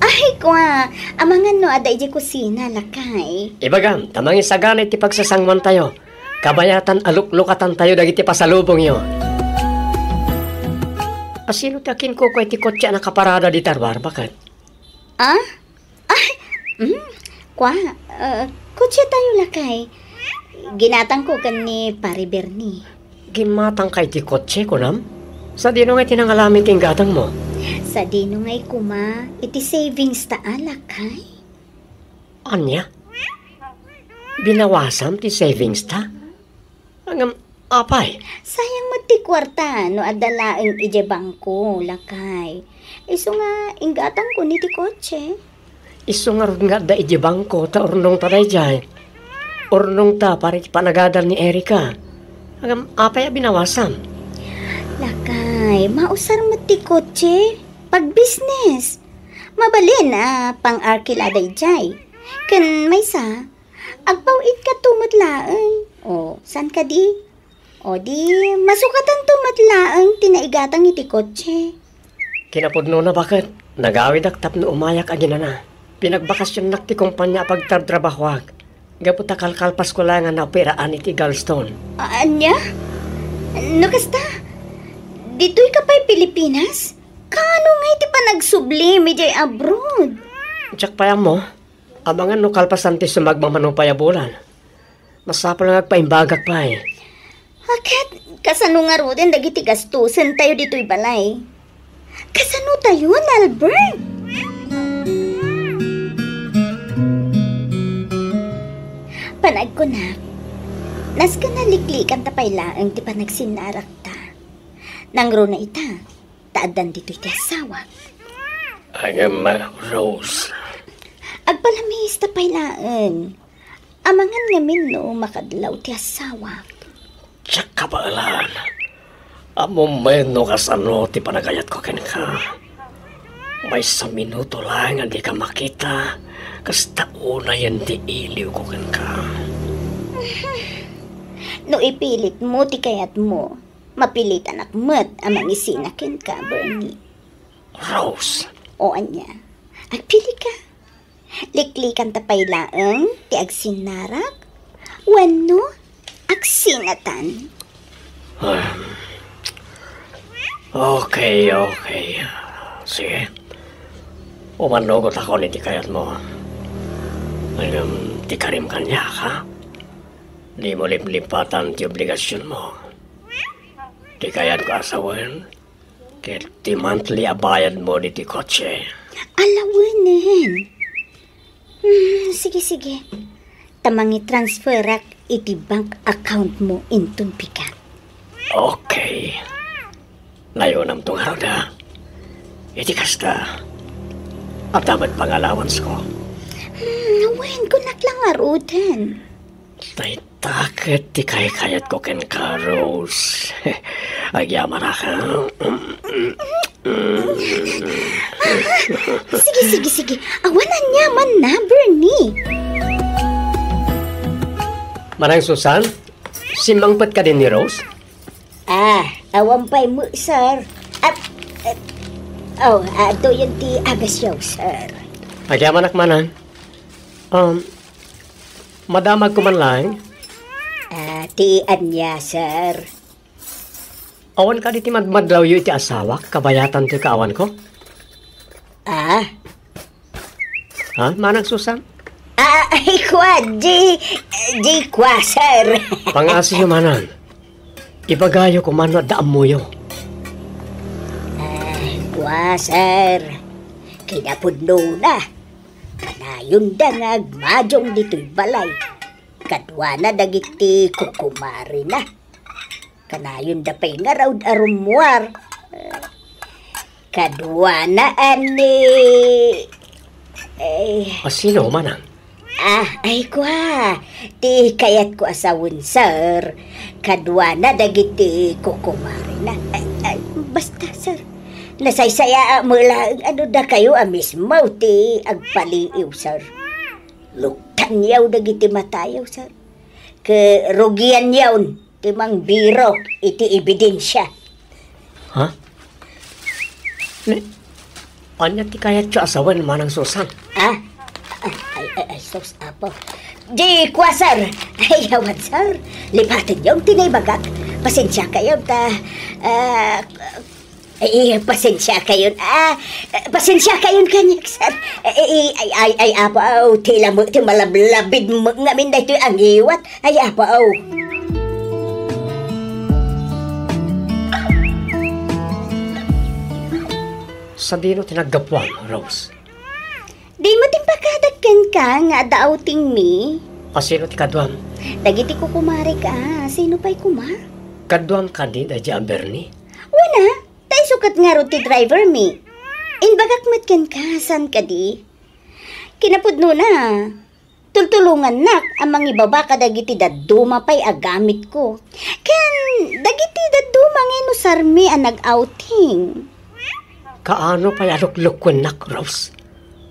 Ay, kua. Amangan no adda idiay kusina, lakay. Ibagam, ta mangisagana iti pagsasanguan tayo. Kabayatan a luklukatan tayo dagiti pasalubongyo. Asino ti akinkukua iti kotse a nakaparada dita ruar, baket? Ah? Ay, mm, kua, ah, kotse tayo, lakay. Ginatangko ken ni Pare Bernie. Gimmatangka iti kotse, kunam? Sadino nga iti nangalamit ti inggatangmo? Sadino nga ikuma iti savings ta, a, lakay? Ania? Binawasam ti savings ta? Ngem, apay? Sayang met ti kuarta no adda laeng idiay bangko, lakay. Isu nga inggatangko ni ti kotse. Isu ngarud nga adda idiay bangko ta urnongta daydiay. Urnongta para iti panagadal ni Erika. Ngem, apay a binawasam? Lakay, mausar met ti kotse. Pag-business. Mabalin a pang-arkila daydiay. Ken maysa, agpaw-itka to met laeng. O, saan kadi? O di, masukatanto met laeng ti naigatang iti kotse. Kinapudnona, baket, nagawidak tapno umayak aginana. Pinagbakasionnak ti kompania a pagtartrabahoak. Gapu ta kalkalpasko laeng nga naoperaan iti gallstone. A-, ania? No kasta, ditoy ka pay Pilipinas? Kaano nga iti panagsublim idiay abroad? Diak pay ammo. Amangan no kalpasan ti sumagmamano pay a bulan. Masapul nga agpaimbagak pay. Ket, kasano ngaruden dagiti gastusen tayo ditoy balay? Kasano tayon, Albert? Nagkunak, nasken a liklikan ta pay laeng ti panagsinnarakta. Nangruna ita, ta addan ditoy ti asawak. Ngem, Rose. Agpalamiis ta pay laeng. Amangan ngamin no makadlaw ti asawak. Diak kabaelan. Ammom met no kasano ti panagayatko kenka. Maysa minuto laeng a dika makita, kasta unayen ti iliwko kenka. No ipilitmo ti kayatmo, mapilitanak met a mangisina kenka, Bernie. Rose! O ania, agpilika. Liklikan ta pay laeng ti agsinnarak wenno agsinatan? Ah, okay, okay. Sige. Umannugotakon iti kayatmo. Ngem ti karim kaniak, ha? Dimo liplipatan ti obligasionmo. Ti kayatko a sawen, ket ti monthly a bayadmo ditoy kotse. Alawenen. Hmm, sige, sige. Ta mangitransferak iti bank accountmo inton bigat. Okay. Nayonamto ngarud, a. Iti kasta, adda met pangalawansko. Hmm, wen, kunak la ngaruden. Dayta ket ti kaykayatko kenka, Rose. Agyamanak, a. Sige, sige, sige. Awan aniamanna, Bernie. Manang Susan, simmangpet kadi ni Rose? Ah, awan pay met, sir. At, at, oh, adtoyen ti agasyo, sir. Agyamanak, manang. Um, madamagko man laeng? Ah, ti ania, sir? Awan kadi ti madmadlawyo iti asawak, kabayatan ti kaawanko? Ah? Ha, Manang Susan? Ah, ay, kua, di, di kua, sir. Pangasiyo, manang. Ibagayo koma no adda ammoyo. Ah, kua, sir. Kinapudnona, kanayonda nga agmadiong ditoy balay. Kaduana dagiti kukumarina. Kanayonda pay ngarud a rummuar. Kaduana a ni, eh. A sino, manang? Ah, ay, kua. Ti kayatko a sawen, sir. Kaduana dagiti kukumarina. Ay, ay, basta, sir. Nasaysayaat met laeng a no dakayo a mismo ti agpaliiw, sir. Luktanyo dagiti matayo, sir. Ket rugianyon ti mangbiro iti ebidensia. Ha? Ni, ania ti kayatyo a sawen, Manang Susan? Ah? Ay, ay, ay, ay, sus, Apo. Di kua, sir. Ay, awan, sir. Lipatenyon ti naibagak. Pasensiakayon ta, ah, Ay, pasensiakayon. Ah, pasensiakayon kaniak, sir. Ay, ay, ay, ay, Apo, aw, ti la met ti malablabid met ngamin daytoy a ngiwat. Ay, Apo, aw. Sadino ti naggapuam, Rose? Dimo timpakadak kenka nga adda outing mi? A sino ti kaduam? Dagiti kukumarek a, sino pay koma? Kaduam kadi daydi a Bernie? Wen a, ta isu ket ngarud ti driver mi. Imbagak met kenka, saan kadi? Kinapudnona, tultulongannak a mangibaba kadagiti dadduma pay a gamitko. Ken dagiti dadduma nga inusarmi a nag-outing. Kaano pay a luklukuennak, Rose?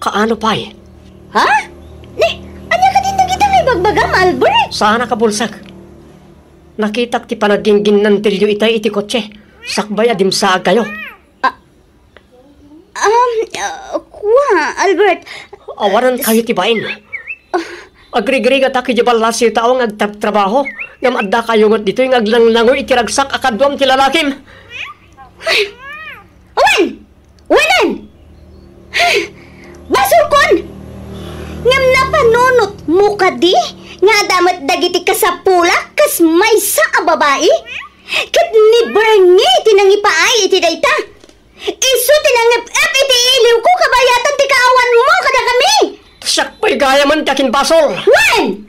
Kaano pay? Ha? Ni, ania kadin dagita nga ibagbagam, Albert? Saanak a bulsek. Nakitak ti panagingginnantilyo itay iti kotse, sakbay a dimsaagkayo. Ah, um, ah, kua, Albert. Awanan kayo ti bain. Agrigrigatak iti ballasyo ta awan nga agtrabtrabaho, ngem adda kayo met ditoy nga aglanglangoy iti ragsak a kaduam ti lalakim. Awan! Wenen! Basolkon! Ngem napanunotmo kadi nga adda met dagiti kasapulak kas maysa a babai? Ket ni Bernie ti nangipaay iti dayta. Isu ti nangep-ep iti iliwko kabayatan ti kaawanmo kadakami. Siak pay gayamen ti akinbasol. Wen!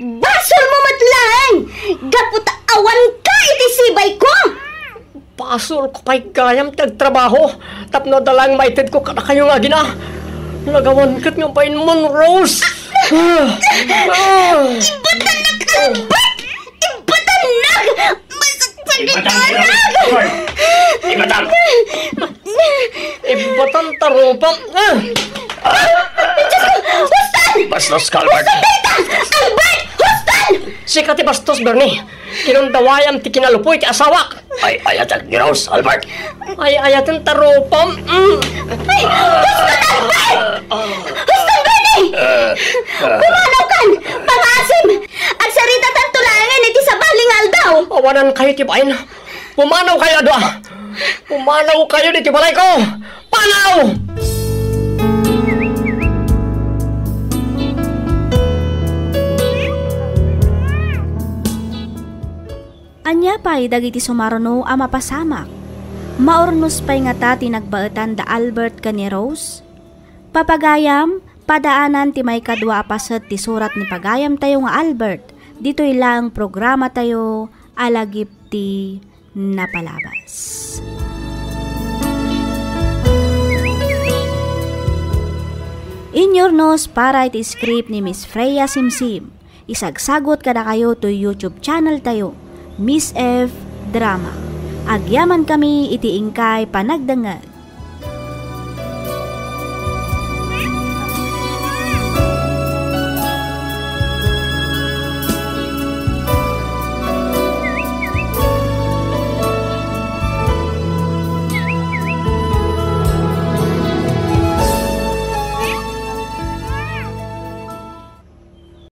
Basolmo met laeng gapu ta awanka iti sibayko. Basolko pay gayam ti agtrabaho tapno adda laeng maitedko kadakayo nga agina. Nagawan ket nga bainmon, Rose. Ah! Ah! Ibatannak, Albert! Ibatannak! Masakit itanak! Ibatan! Ibatan ta rupam! Ah! Huston! Bastos ka, Albert! Huston dayta! Albert! Huston! Sika ti bastos, Bernie! Kinundawayam ti kinalupoy ti asawak! Ay, ayaten ni Rose, Albert! Ay, ayaten ta rupam! Mm. Ay, huston, Albert! Huston, Bernie! Pumanaw kan! Pangaasim! Agsaritatanto laengen iti sabali nga aldaw! Awanan kayo ti bain! Pumanaw kayo a dua! Pumanaw kayo diti balayko! Panaw! Ania pay dagiti sumaruno a mapasamak? Maurnos pay ngata ti nagbaetan da Albert ken ni Rose? Papagayam, padaanan ti maikadua a paset ti surat ni pagayamtayo nga Albert, ditoy laeng programatayo a Lagip ti Napalabas. Inyurnos para iti script ni Miss Freya Simsim. Isagsagut kadakayo toy YouTube channel tayo, Miss F Drama. Agyamankami iti inkay panagdengngeg.